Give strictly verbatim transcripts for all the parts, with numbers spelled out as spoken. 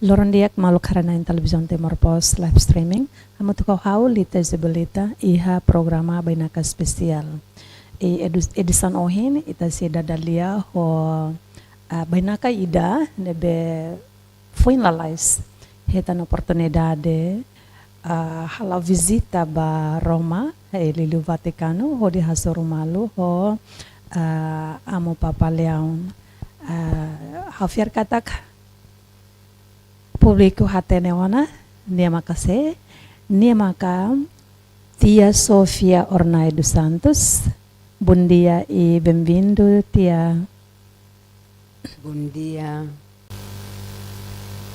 Loron di'ak maluk haree-na'in Televizaun Timor Post live streaming. Hamutuk ho ha'u Lita Zebelita iha programa Bainaka Espesiál. I edu-, edisaun ohin ita sei dada lia ho, ah, bainaka ida ne'ebé foin lalais hetan oportunidade, ah, hala'o vizita ba Roma, eh, liuliu Vatikanu, hodi hasoru malu ho, ah, Amu Papa Leão. Ah, ha'u fiar katak públiku hatene ona, nia maka sé, nia maka Tia Sofia Ornai dos Santos. Bom dia e bem-vindo, tia. Bom dia.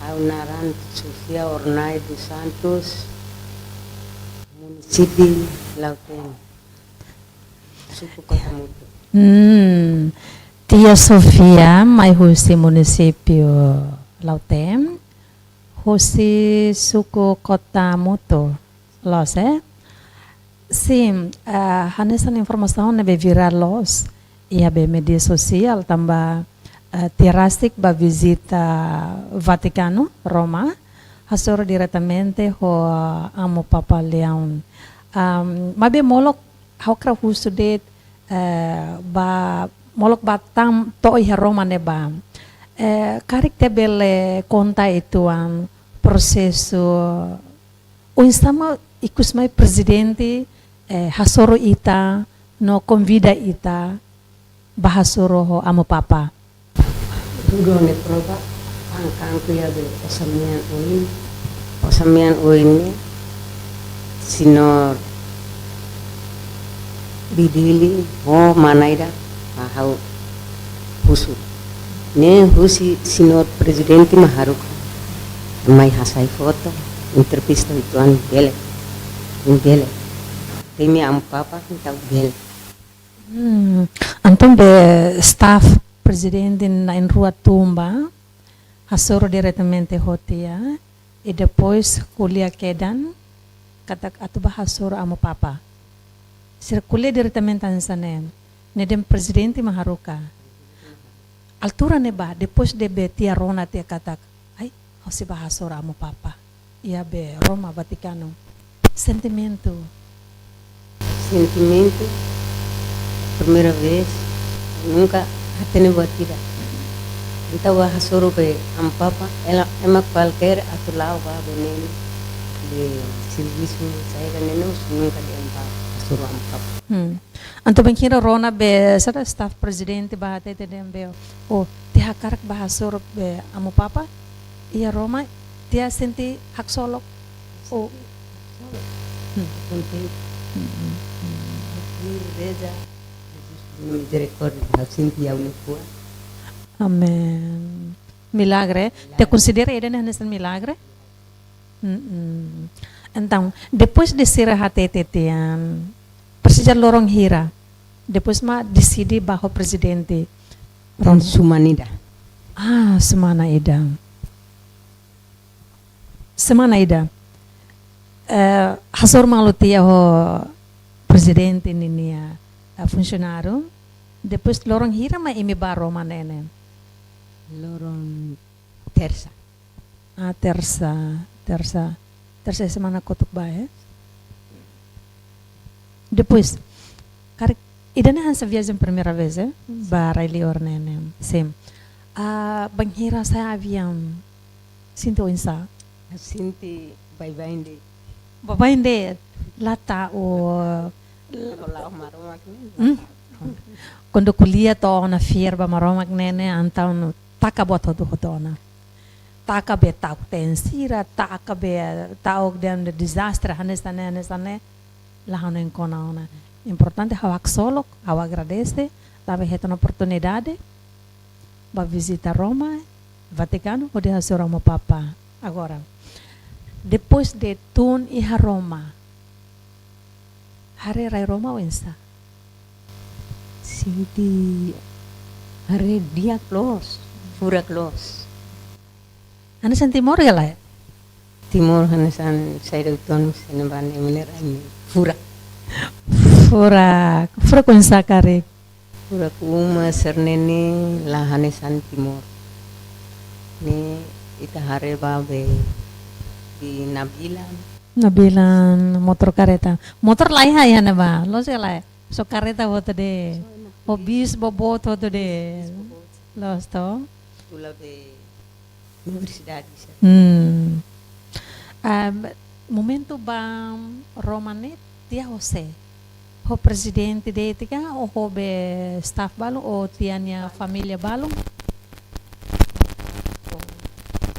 Ha'u naran Sofia Ornai dos Santos, munisípiu Lautém, suku Kota Mutu. Hmm. Tia Sofia mai husi munisípiu Lautém, husi suku Kota Mutu, loos, eh? Sim, ah, hanesan informasaun ne'ebé virál loos iha be média sosiál tanba, ah, tia rasik bá vizita Vatikanu, Roma, hasoru diretamente ho, ah, Amu Papa Leão. Am, maibé molok ha'u hakarak husu de'it, eh, ba, molok bá tan to'o iha Roma ne'ebá. Eh, karik tia bele konta uitoan prosesu oinsá mak ikus mai prezidente, eh, hasoru ita no konvida ita bá hasoru ho Amu Papa. Duni prova, angkang ku ya be osan-mean oin, osan-mean oin ne'e, señór Bidili ho mana ida, ha'u husu. Ne'e husi señór prezidente mak haruka. Mai hasai foto, entrevista uitoan bele. Bele. Temi Amu Papa, entaun bele. Hmm, entaun be staff prezidente na'in-rua tun bá, hasoru diretamente ho tia, i depois ko'alia kedan, katak atu bá hasoru Amu Papa. Sira ko'alia diretamente hanesan ne'e, ne'e dehan prezidente mak haruka. Altura ne'ebá, depois de be tia rona tia katak, ai, ha'u sei bá hasoru Amu Papa iha be Roma, Vatikanu. Sentimentu. Sentimentu, primeira vez, nunka hatene buat ida. Entaun bá hasoru be Amu Papa, ema, ema kualkér atu la'o bá be ne'e, be servisu saida ne'e, nunka dehan bá hasoru Amu Papa. Hmm. Entaun bainhira rona be, sira staff prezidente bá hatete dehan be, oh, tia hakarak bá hasoru be Amu Papa iha Roma, tia sente haksolok. Oh. Hmm. Kontentu. Hmm, hmm, hmm. Reza, Jesus miserikórdia, ha'u sente ha'u-nia fuan. Amen. Milagre. Tia konsidera ida-ne'e hanesan milagre? Mm-mm. Entaun, depois de sira hatete tiha, presiza loron hira, depois mak deside bá ho prezidente Roma? Semana ida. Ah, semana ida. Semana ida. Eh, hasoru malu tiha ho prezidente ninia, eh, funsionáriu. Depois loron hira mak imi bá Roma ne'e? Loron tersa. Ah, tersa, tersa. Tersa semana kotuk bá, eh? Depois, karik, ida-ne'e hanesan viajen primeira vez, eh? Bá rai-liur ne'e, ne'e. Sim. Ah, bainhira sa'e aviaun, sente oinsá? Sente baibain de'it. Baibain de'it, la ta'uk. La'o Maromak ne'e. Hmm? Kuandu ko'alia to'o ona fiar ba Maromak ne'e, ne'e, entaun taka buat hotu-hotu ona. Taka be ta'uk teen sira, taka be ta'uk dehan dezastre, hanesan ne'e, hanesan ne'e. La hanoin kona ona. Importante ha'u haksolok, ha'u agradese, la be hetan oportunidade bá vizita Roma, Vatikanu, hodi hasoru Amu Papa. Agora, depois de tun iha Roma, haree rai Roma oinsá? Sente haree di'ak loos, furak loos. Hanesan Timor ka lae? Timor hanesan saida uitoan, sene bane menera ini furak. Furak, furak oinsá karik? Furak uma, sira-ne'e la hanesan Timor. Ne'e Ita haree ba be di Nabilan. Nabilan, motór karreta. Motór la iha iha ne'ebá. Loos ka lae? Só karreta hotu de'it. Ho bis boboot hotu de'it. Loos to? Tula be universidade sira. Hmm. Am, momentu ba Roma ne'e, tia ho sé? Ho prezidente de'it ka, ou ho be staff balun, ou tia nia família balun?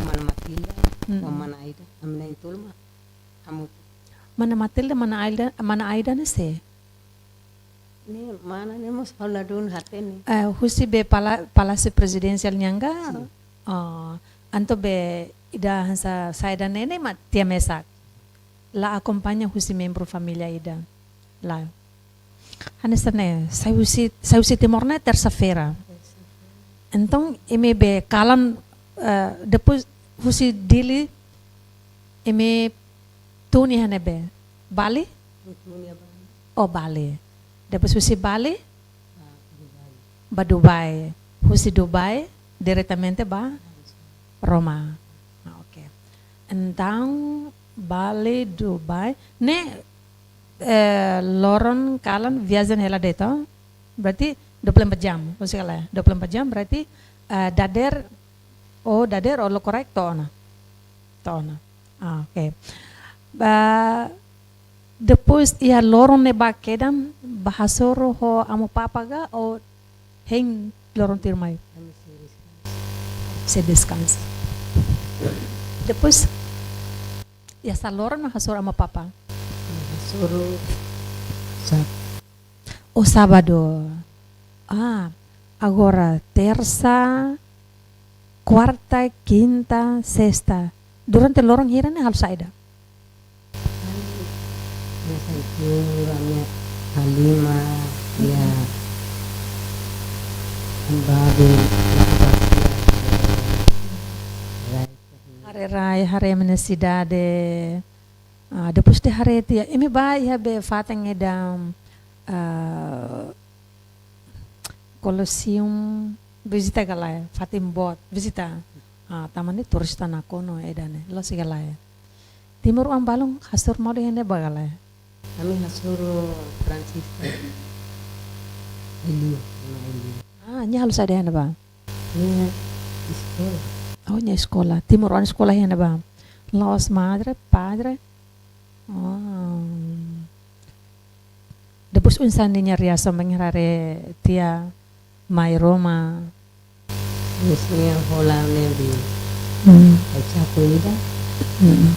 Mana Matilda, Hmm. ho mana Aida, ami na'in-tolu mak hamutuk. Mana Matilda, mana Aida, mana Aida ne'e sé? Ne'e mana ne'e mós ha'u ladún hatene. Eh, husi be pala-, Palásiu Prezidensiál nian ka? Sin. Oh, entaun be ida hanesan saida ne'e ne'e mak tia mesak. La akompaña husi membru família ida. La. Hanesan ne'e, sai husi, sai husi Timor ne'e tersa-feira. Entaun, imi be kalan, eh, depois husi Dili, imi tun iha ne'ebé? Bali? Tun iha Bali. Oh, Bali. Depois husi Bali? Ah, Dubai. Ba Dubai. Husi Dubai, diretamente ba Roma. Ah, oke. Entaun, Bali, Dubai. Ne'e, eh, loron kalan viajen hela de'it to? Berarti dua puluh empat jam, loos ka lae? Dua puluh empat jam berarti, eh, dadeer, oh, dadeer, oh, lokraik to'o ona. To'o ona. Ah, oke. Ba, depois iha loron ne'ebá kedan, bá hasoru ho Amu Papa ka, ou hein loron tuirmai? Ami sei deskansa. Sei deskansa. Depois, iha sá loron mak hasoru Amu Papa? Hasoru Sábadu. Oh, Sábadu. Ah, agora tersa, kuarta, kinta, sesta. Durante loron hira ne'e halo saida? Ami, ami sai tiur, ami halima, ya. Ami bá be, bá be, ya. Haree rai, haree ami-nia sidade. Ah, depois de haree tiha, imi bá iha be fatin ida, ah, Colosseum, vizita ka lae, fatin boot, vizita. Ah, tanba ne'e turista nakonu ida-ne'e, loos ka lae? Timoroan balun hasoru malu iha ne'ebá ka lae? Ami hasoru Francisco. Elio, irmã Elio. Ah, nia halo saida iha ne'ebá? Nia eskola. Oh, nia eskola. Timoroan eskola iha ne'ebá? La'ós madre, padre? Oh. Depois oinsá ninia reasaun bainhira haree tia mai Roma? Nia hola ne'e be. Hmm. Ai satu ida. Hmm.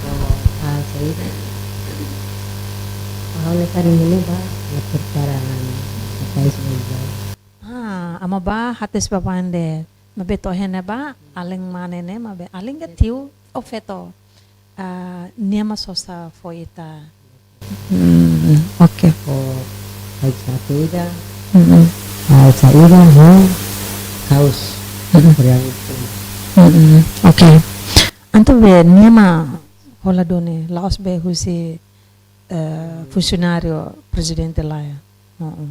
Oh, ah, saida. Ah, oleh karena ini, Pak, ya, perkara apa itu juga. Ah, Amu bá hatais ba fa'an de'it. Maibé to'o iha ne'ebá, alin mane ne'e, maibé alin ka tiu, ou feto. Ah, nia mak sosa fó ita. Hmm, oke. Fó, ai satu ida. Hmm. Ai satu ida, ho kaus. Hmm. Korean itu. Hmm, oke. Entaun be, nia mak hola duni, la'ós be husi eh, funsionáriu prezidente lae. Heeh.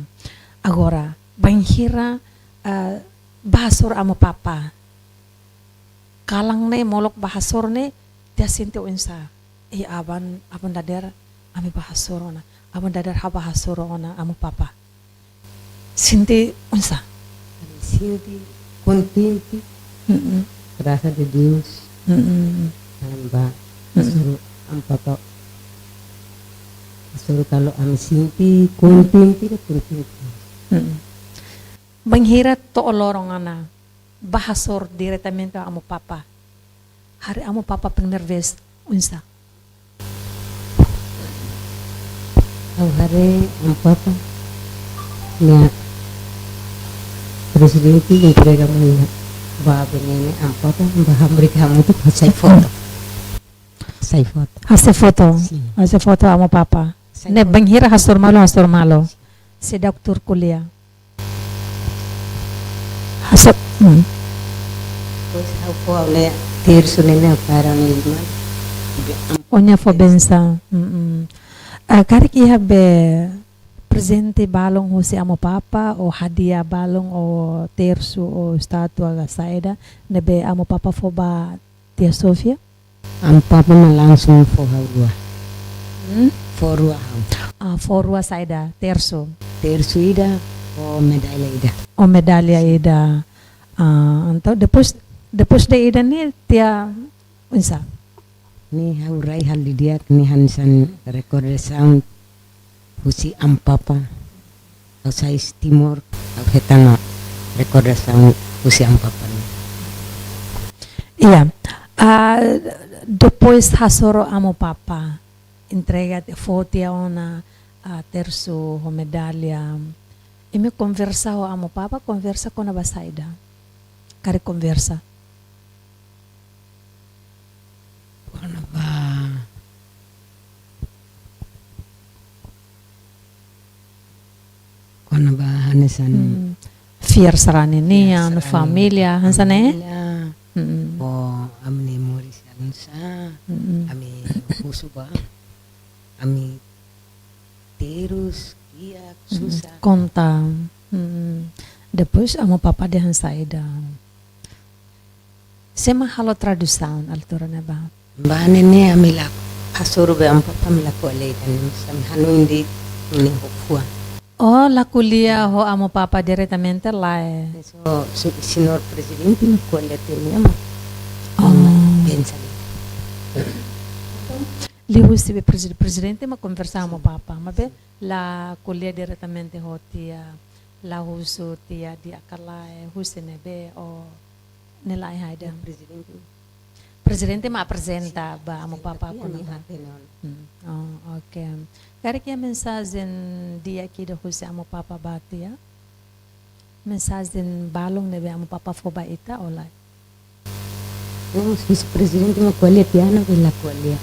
Agora, bainhira, eh, bá hasoru Amu Papa. Kalan ne'e molok bá hasoru ne'e, tia sente oinsá? Eh, aban, aban dadeer, ami bá hasoru ona. Aban dadeer ha'u bá hasoru ona Amu Papa. Sente oinsá? Sente kontente. Mm-mm. Graças a Deus. Mm-mm. Tanba Mm-mm. hasoru Amu Papa. Hasoru kalau ami sente kontente, kontente. Mm-mm. Bainhira to'o loron ona, bá hasoru diretamente Amu Papa. Haree Amu Papa primeira vez, oinsá? Ha'u haree Amu Papa, nia prezidente entrega mai ba bene Amu Papa, ba hamriik hamutuk hasai foto. Hasai foto. Hasai foto. Sin. Hasai foto Amu Papa. Hasai foto. Ne'e bainhira hasoru malu, hasoru malu. Seidauk tuur ko'alia. Hasai, hmm. Depois ha'u fó ne'e tersu ne'e, ne'e para ne'e, irmã. Ó-nia fó bensaun. Mm-mm. Ah, karik iha be prezente balun husi Amu Papa, ou hadiah balun, ou tersu, ou estátua ka saida, ne'ebé Amu Papa fó ba Tia Sofia? Amu Papa mak langsung fó ha'u rua. Hmm? Fó rua ha'u. Ah, fó rua saida, tersu? Tersu ida, ou medalla ida. Ou medalla ida. Ah, entaun depois, depois de ida-ne'e, Tia, oinsá? Ne'e ha'u rai halo didi'ak, ne'e hanesan rekordasaun husi Amu Papa. Ha'u sai husi Timor, ha'u hetan ona rekordasaun husi Amu Papa ne'e. Iya. Ah, depois hasoru Amu Papa, entrega, fó tiha ona, ah, tersu ho medalla. Imi konversa ho Amu Papa, konversa kona-ba saida? Karik konversa. Kona-ba, kona-ba hanesan. Hmm. Fiar sarani nian, fiar sarani. Família, hanesan ne'e? Família. Mm-mm. Ho ami-nia moris hanesan. Mm-mm. Ami husu ba ami terus, kiak, mm-mm, susar. Konta. Mm-mm. Depois Amu Papa dehan saida? Sé mak halo tradusaun altura ne'ebá? Ba ne'e ne'e ami la hasoru ba Amu Papa, ami la ko'alia ida-ne'e, ami hanoin de'it ne'e ho fuan. Oh, la ko'alia ho Amu Papa diretamente lae? So, se-, señór prezidente mak ko'alia tiha ami, oh, pensa de'it. Liuhusi be prezi-, prezidente mak konversa Amu Papa, maibé la ko'alia diretamente ho Tia, la husu Tia di'ak ka lae, husi ne'ebé, ou ne'e lae haida? Prezidente. Prezidente mak aprezenta ba Amu Papa. Prezidente kona-ba. Hmm. Oh, oke. Karik iha mensajen di'ak ida husi Amu Papa ba Tia? Mensajen balun ne'ebé Amu Papa fó ba ita, ou lae? Ne'e mós husi prezidente mak ko'alia tiha ona, be la ko'alia.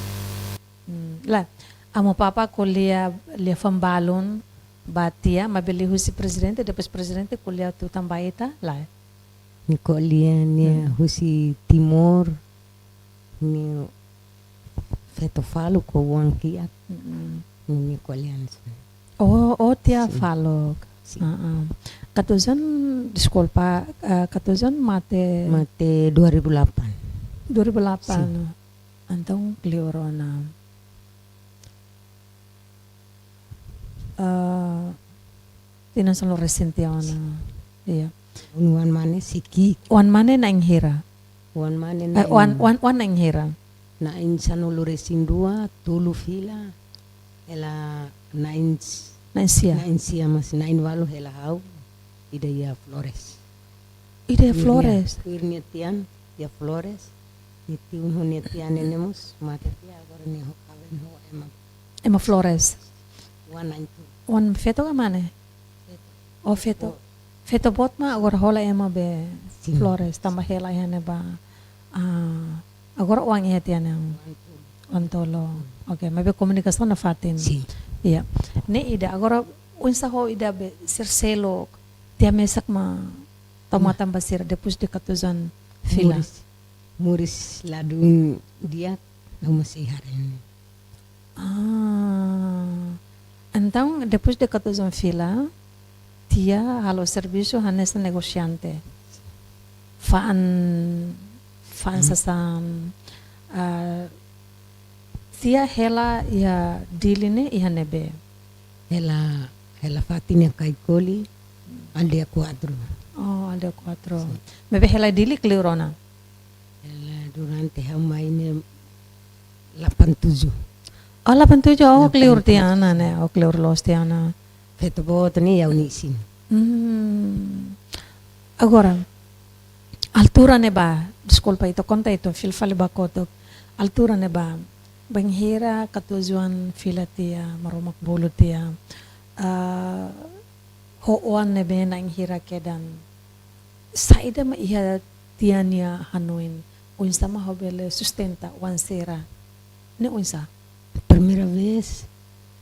Hmm, lae, Amu Papa ko'alia liafuan balun ba Tia, maibé liuhusi prezidente, depois prezidente ko'alia tutan ba ita, lae? Nia ko'alia nia, hmm, husi Timor, nia feto faluk ho oan kiak. Mm-mm. Nia ko'alia hanesan. Oh, oh, Tia, sin, faluk. Sin. Ah, ah. Katuas-oan, deskulpa, eh, katuas-oan mate? Mate dua ribu delapan. Dua ribu delapan. Sin. Entaun, kleur ona. Eh, tinan sanulu-resin tiha ona. Iya. Oan mane sei ki'ik. Oan mane na'in hira? Oan mane, eh, na'in, oan, oan, oan na'in hira? Na'in sanulu-resin-dua, tolu fila, hela na'in s-, na'in sia. Na'in sia, mas na'in ualu hela ha'u, ida iha Flores. Ida iha Flores? Tuir nia, tuir nia tian, iha Flores. Nia tiun ho nia tian ne'e mós mate tiha, agora nia ho kawin ho ema. Ema Flores. Oan na'in tolu. Oan feto ka mane? Feto. Oh, feto. Oh. Feto boot mak agora hola ema be, sin, Flores, tanba hela iha ne'ebá. Ah, agora oan iha tiha ona? Oan tolu. Oan tolu. Oke, maibé komunikasaun nafatin. Sin. Iya. Ne'e ida, agora oinsá ho ida be sira seluk, Tia mesak mak tau, nah, matan ba sira depois de katuas-oan fila? Moris, moris ladún di'ak, ha'u mak sei haree. Ah, entaun, depois de katuas-oan fila, Tia halo servisu hanesan negosiante. Fa'an, fa'an, hmm, sasán, ah, Tia hela iha Dili ne'e iha ne'ebé? Hela, hela fatin iha Kaikoli, aldeia kuatru. Oh, aldeia kuatru. Sin. Maibé hela Dili kleur ona? Hela durante ha'u mai ne'e delapan tujuh. Oh, delapan tujuh, oh, delapan tujuh. Kleur tiha ona ne'e, oh, kleur loos tiha ona. Feto boot ne'e iha ha'u-nia isin. Hmm. Agora, altura ne'ebá, deskulpa, ita konta ita fila fali ba kotuk. Altura ne'ebá, bainhira katuas-oan fila tiha, Maromak bolu tiha, ah, ho oan ne'ebé na'in hira kedan. Saida mak iha Tia nia hanoin, oinsá mak ha'u bele sustenta oan sira? Ne'e oinsá? Primeira vez,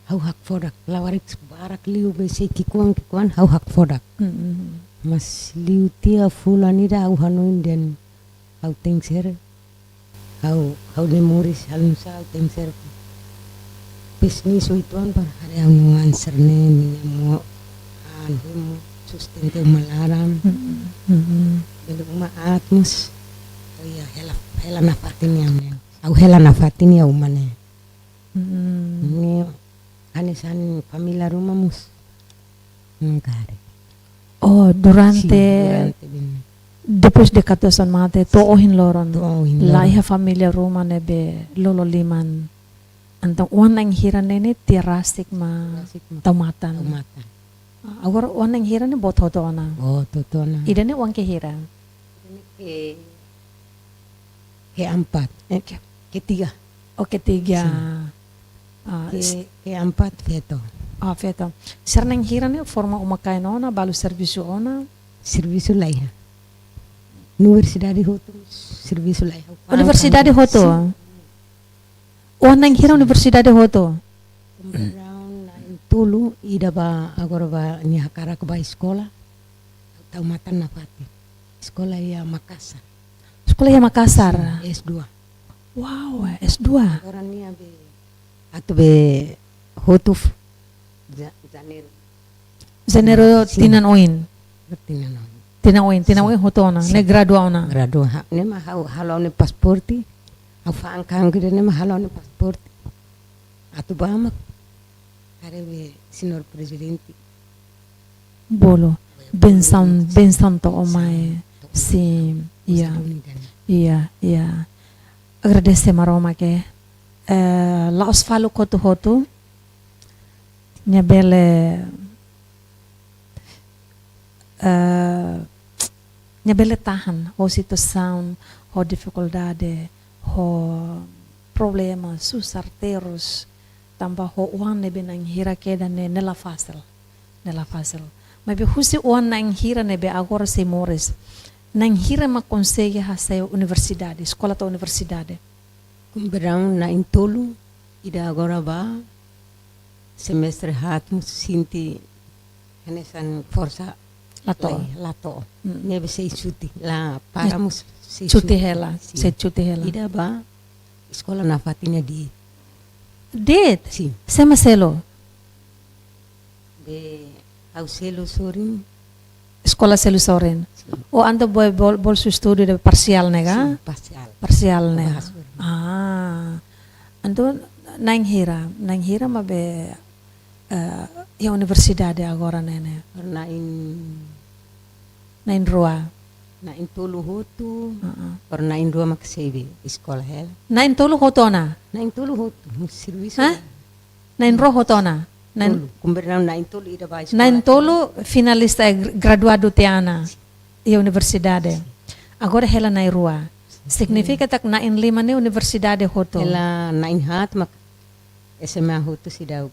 ha'u hakfodak, labarik barak liu be sei ki'ikoan, ki'ikoan, ha'u hakfodak. Mm, mm. Mas liu tiha fulan ida ha'u hanoin dehan ha'u tenke ser, ha'u, ha'u-nia moris halo nusá, ha'u tenke ser Bisnis uitoan para haree ha'u-nia oan sira-ne'e, nia mós an hemu sustenta uma laran. Mm, mm. Bele uma aat mós. Oh ya, hela, hela nafatin iha ne'e. Ha'u hela nafatin iha uma ne'e. Mm. Ne'e hanesan família ruma mós. Nunka haree. Oh, durante, sin, durante bem. Depois de katuas-an mate, to'o ohin loron. To'o ohin loron. La iha família ruma ne'ebé lolo liman. Entaun, oan na'in hira ne'e ne'e tiha rasik mak, rasik mak tau matan. Tau matan. Ah, agora oan na'in hira ne'e boot hotu ona. Boot hotu ona. Ida-ne'e oan ke hira? Ida-ne'e ke, keempat. Eh, ke- Ketiga. Oh, ketiga. Sin. Ah, ke, s- keempat feto. Ah, feto. Sira na'in hira ne'e forma uma-kain ona, balu servisu ona? Servisu la iha. Universidade hotu, servisu la iha. Universidade hotu? Sin. Oan na'in hira universidade hotu? Kumpre na'in-tolu, ida ba, agora ba, nia hakarak ba eskola. Tau matan nafatin. Eskola iha Makassar. Eskola iha Makassar? Sin, S dua. Wow, S dua. Agora nia be, atu be hotu f-, ja-, Janeiru. Janeiru, sin, tinan oin. Tinan oin. Tinan oin, tinan, sin, oin hotu ona, sin, ne'e gradua ona. Gradua, ha, ne'e mak ha'u halo ha'u-nia pasaporte. Ha'u fa'an kangkida ne'e mak halo ha'u-nia pasaporte. Atu ba mak haree be Señór Prezidente. Bolu. Bolu. Bensaun, bensaun to'o mai. Sin, to'o mai. Sin, iya. Uza duni dan. Iya, iya. Agradese Maromak, eh, la'ós faluk hotu-hotu. Nia bele, eh, nia bele tahan ho situasaun, ho difikuldade, ho problema, susar terus, tanba ho oan ne'ebé na'in hira kedas ne'e, ne'e la fasil, ne'e la fasil. Maibé husi oan na'in hira ne'ebé agora sei moris, na'in hira mak konsege hasai universidade, eskola to'o universidade? Kumpre na'in-tolu, ida agora ba semestre haat mós sente hanesan forsa la to'o. Lai, la to'o. Mm. Ne'ebé sei xute, la para, ya, mós sei xute, xute hela, sin, sei xute hela. Ida ba eskola nafatin nia de'it. De'it? Sin. Sé mak selu? Be, ha'u selu sorin. Eskola selu sorin. Sin. Oh, entaun bol-, bol-, bolsu estudu ida parsiál ne'e ka? Sin, parsiál. Parsiál ne'e. Bahas urdu. Ah. Entaun na'in hira, na'in hira mak be, eh, iha universidade agora ne'e ne'e? Na'in, na'in-rua. Na'in-tolu hotu, heeh, baru na'in-rua mak sei be eskola hela. Na'in-tolu hotu ona? Na'in-tolu hotu, servisu. Hah? Na'in-rua hotu ona? Na'in- Tolu, kumpre na'in-tolu ida ba eskola. Na'in-tolu finalista, eh, gr-, graduadu tiha ona iha universidade. Sin. Agora hela na'in-rua. Sin. Signifika katak na'in-lima ne'e universidade hotu? Hela na'in-haat mak S M A hotu seidauk.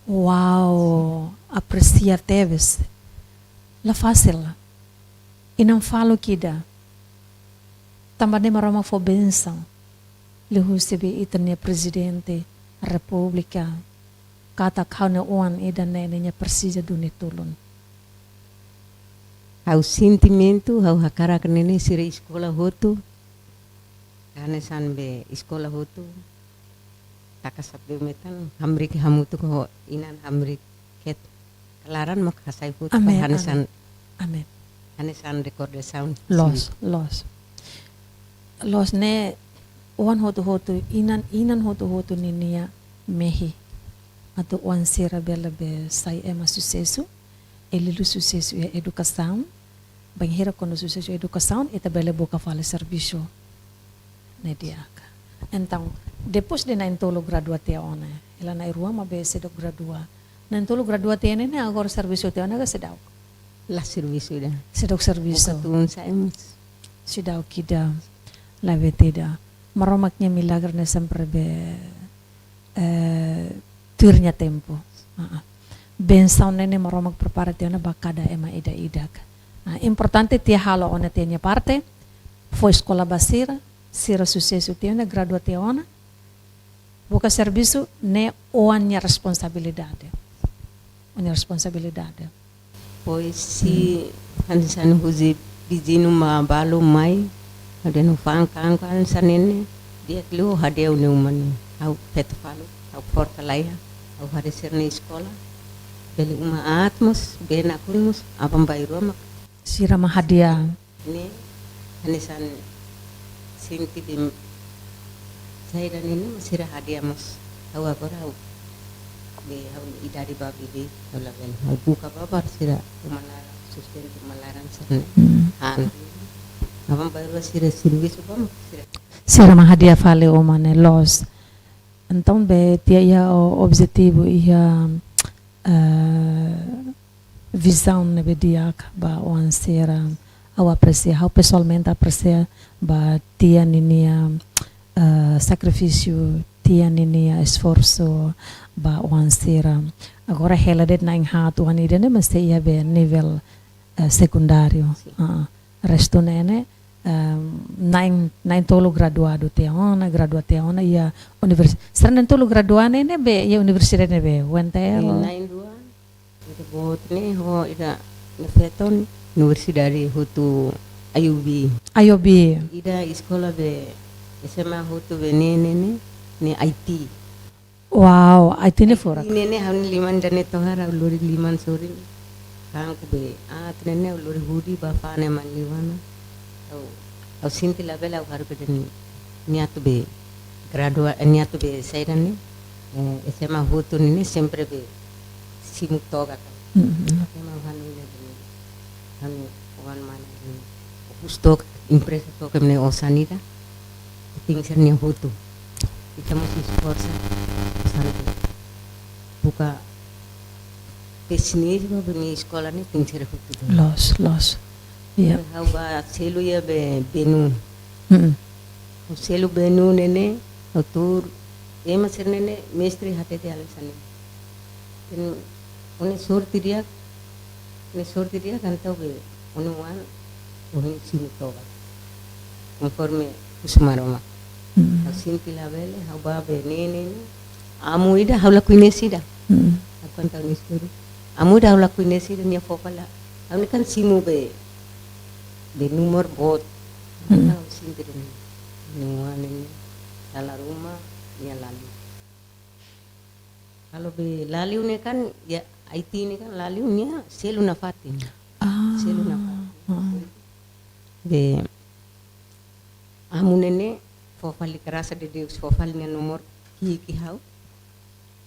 Wow, apresia tebes. La fasil. Inan faluk ida. Tanba ne'e Maromak fó bensaun liuhusi be ita-nia Prezidente Repúblika, katak ha'u-nia oan ida-ne'e nia presiza duni tulun. Ha'u sentimentu, ha'u hakarak ne'e ne'e sira eskola hotu. Hanesan be eskola hotu. Taka sapeu metan, hamriik hamutuk ho inan, hamriik ketak laran mak hasai hotu. Amen, para hanesan, amen. Amen. Hanesan rekordasaun. Loos, sin, loos. Loos ne'e oan hotu-hotu, inan, inan hotu-hotu ninia mehi. Atu oan sira bele be sai ema susesu, eliliu susesu iha edukasaun, bainhira kuandu susesu edukasaun, ita bele buka fali servisu. Ne'e di'ak. Entaun, depois de na'in-tolu gradua tiha ona, hela na'in-rua mak be seidauk gradua. Na'in-tolu gradua tiha ne'e ne'e agora servisu tiha ona ka seidauk? La servisu ida. Seidauk servisu. Buka tun sai mós. Seidauk ida. La be tida. Maromak nia milagre ne'e sempre be, eh, tuir nia tempu. Ah, ah. Bensaun ne'e ne'e Maromak prepara tiha ona ba kada ema ida-idak. Ah, importante ita halo ona ita-nia parte, fó eskola ba sira, sira susesu tiha ona, gradua tiha ona, buka servisu, ne'e oan nia responsabilidade. Oan nia responsabilidade. Pois se, hmm, hanesan husi viziñu mak balu mai, ha'u dehan fa'an kangkang hanesan ne'e ne'e, di'ak liu ha'u dehan ne'e uma ne'e, ha'u feto faluk, Ha'u forte lai, ha'u haree sira-nia eskola. Bele uma aat mós, bee nakukun mós, aban-bainrua mak sira mak hadi'a. Ne'e, hanesan sente be saida ne'e, ne'e mak sira hadi'a mós. Ha'u agora ha'u, be ha'u idade ba bebé, ha'u labele. Ha'u buka ba barak sira uma laran, sustenta uma laran sira-ne'e. Hmm. Han. Aban-bainrua sira servisu ba mak sira. Sira mak hadi'a fali uma ne'e loos. Entaun be tia iha o-, objetivu iha, eh, vizaun ne'ebé di'ak ba oan sira. Ha'u apresia, ha'u pesoalmente apresia ba tia ninia, eh, sakrifísiu, tia ninia esforsu ba oan sira. Agora hela de'it na'in haat oan ida-ne'e mak sei iha be nivel, eh, sekundáriu. Sin. Ah, restu ne'e ne'e, ehm, na'in, na'in-tolu graduadu tiha ona, gradua tiha ona iha universi-, sira na'in-tolu gradua ne'e ne'e be iha universidade ne'ebé, U N T L? Eh, na'in-rua, ida boot ne'e ho ida ne'e feton universidade hotu I O B. I O B. Ida eskola be S M A hotu be ne'e ne'e ne'e, ne'e I T. Wow, I T ne'e furak. I T ne'e ne'e ha'u-nia liman ida-ne'e tohar, ha'u lori liman sorin. Kanku be, ah, ida-ne'e ne'e ha'u lori hudi ba fa'an ema nia liman. Ha'u, ha'u sente labele ha'u haree be ida-ne'e. Nia atu be gradua, eh, nia atu be saida ne'e, eh, S M A hotu ne'e ne'e sempre be simu toga kan. Mm-hmm. Ema hanu ne'e be ne'e. Hanu wan mana ne'e. Husu toga, impresa toga ema nia osan ida. Tenke ser nia hotu. Ita mós esforsa, sabe? Buka pesimismu, be nia eskola ne'e tenke ser hotu. Loos, loos. Iya. Ha'u ba selu iha be Benue. Mm-mm. Ha'u selu Benue ne'e ne'e, ha'u tuur, ema sira ne'e ne'e, mestre hatete halo hanesan ne'e. Entaun, ó-nia sorte di'ak, ó-nia sorte di'ak, entaun be, ó-nia oan, ó-nia simu toba. Konforme husu Maromak. Mm. Ha'u sente labele, ha'u ba be ne'e ne'e ne'e. Amu ida, ha'u la koñese ida. Mm. Ha'u konta ó-nia istória. Amu ida, ha'u la koñese ida, nia fó fali. Ha'u ne'e kan simu be, be númeru boot. Mm. Ha'u sente de'it ne'e. Nia oan ne'e ne'e. Dala ruma, nia laliu. Kalau be laliu ne'e kan, iha I T ne'e kan laliu nia selu nafatin. Ah. Selu nafatin. Ah. Be amu ne'e ne'e fó fali, grasa de Deus, fó fali nia númeru ki'ik ha'u.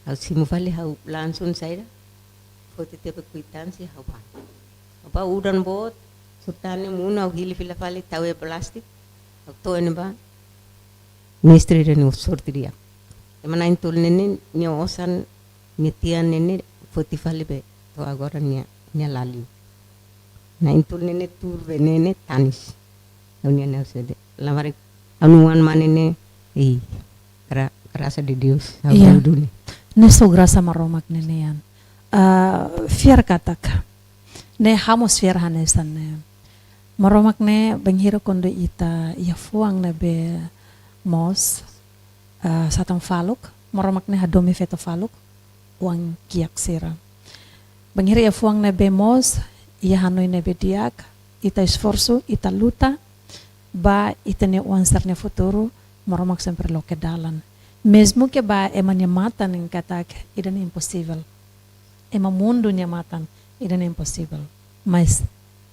Ha'u simu fali, ha'u langsung saida. Foti tiha be kuitánsia ha'u ba. Ha'u ba udan boot, sutane muna ha'u hili fila fali tau iha plástiku. Ha'u to'o ne'ebá. Mestre ida-ne'e sorte di'ak. Ema na'in-tolu ne'e ne'e, nia osan, nia tian ne'e ne'e, foti fali be, to'o agora nia, nia laliu. Na'in-tolu ne'e ne'e tuur be ne'e ne'e tanis. Ha'u-nia ne'e sede. Labarik, ha'u-nia oan mane ne'e, ei, gra-, grasa de Deus, ha'u Iya. Deus duni. Ne'e só grasa Maromak ne'e nian. Ah, fiar katak. Ne'e ha'u mós fiar hanesan ne'e. Maromak ne'e bainhira kuandu ita iha fuan ne'ebé moos, ah, satan faluk, Maromak ne'e hadomi feto faluk, oan kiak sira. Bainhira iha fuan ne'ebé moos, iha hanoin ne'ebé di'ak, ita esforsu, ita luta, ba ita-nia oan sira-nia futuru, Maromak sempre loke dalan. Mezmu ke ba ema nia matan ne'e katak ida-ne'e imposivel. Ema mundu nia matan, ida-ne'e imposivel. Mas,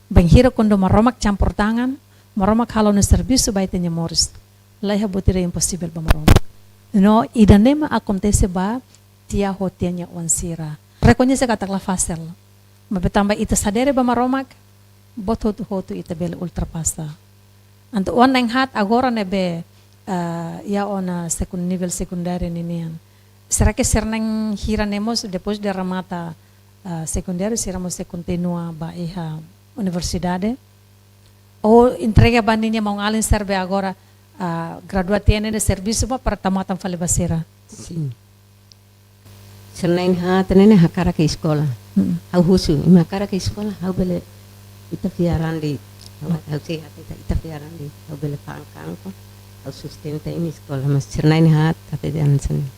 bainhira kuandu Maromak campur tangan, Maromak halo nia servisu ba ita-nia moris. Laiha buat ida imposivel ba Maromak. No, ida-ne'e mak akontese ba tia ho tia nia oan sira. Rekoñese katak la fasil. Maibé tanba ita sadere ba Maromak, buat hotu-hotu ita bele ultrapasa. Entaun oan na'in haat agora ne'ebé, ah, iha ona sekun-, nivel sekundáriu ninian. Será ke sira na'in hira ne'e mós, depois de remata, ah, sekundáriu, sira mós sei kontinua ba iha universidade? Ou entrega ba ninia maun-alin sira be agora, ah, gradua tiha ne'e servisu ba para tau matan fali ba sira? Sin. Sira na'in haat ne'e ne'e hakarak eskola. Hmm. Ha'u husu, imi hakarak eskola, ha'u bele ita fiar an de'it. Ha'u, ha'u sei hatete ita, ita fiar an de'it. Ha'u bele fa'an kanku, ha'u sustenta imi eskola, mas sira na'in haat hatete hanesan ne'e.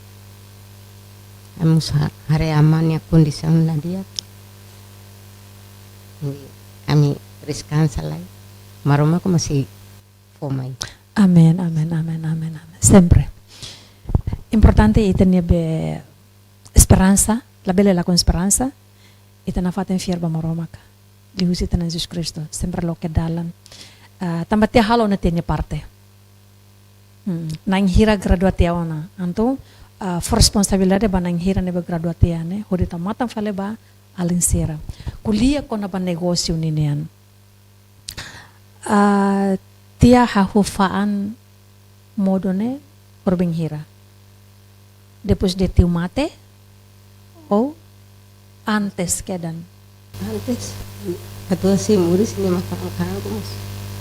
Ami mós ha-, haree aman nia kondisaun la di'ak. Ami deskansa lai. Maromak mós sei fó mai. Amen, amen, amen, amen, amen. Sempre. importante ita-nia be esperansa, labele lakon esperansa, ita nafatin fiar ba Maromak. Liuhusi ita-nia Jesus Kristu, sempre loke dalan. Ah, tanba tiha halo ona tiha nia parte. Hmm, na'in hira gradua tiha ona. Entaun, ah, fó responsabilidade ba na'in hira ne'ebé gradua tiha ne'e, hodi tau matan fali ba alin sira. Ko'alia kona-ba negósiu ninian. Ah, tiha hahú fa'an modo ne'e, horibainhira? Depois de tiu mate, ou antes kedan? Antes, katuas sei moris, nia mak fa'an kangkung mós.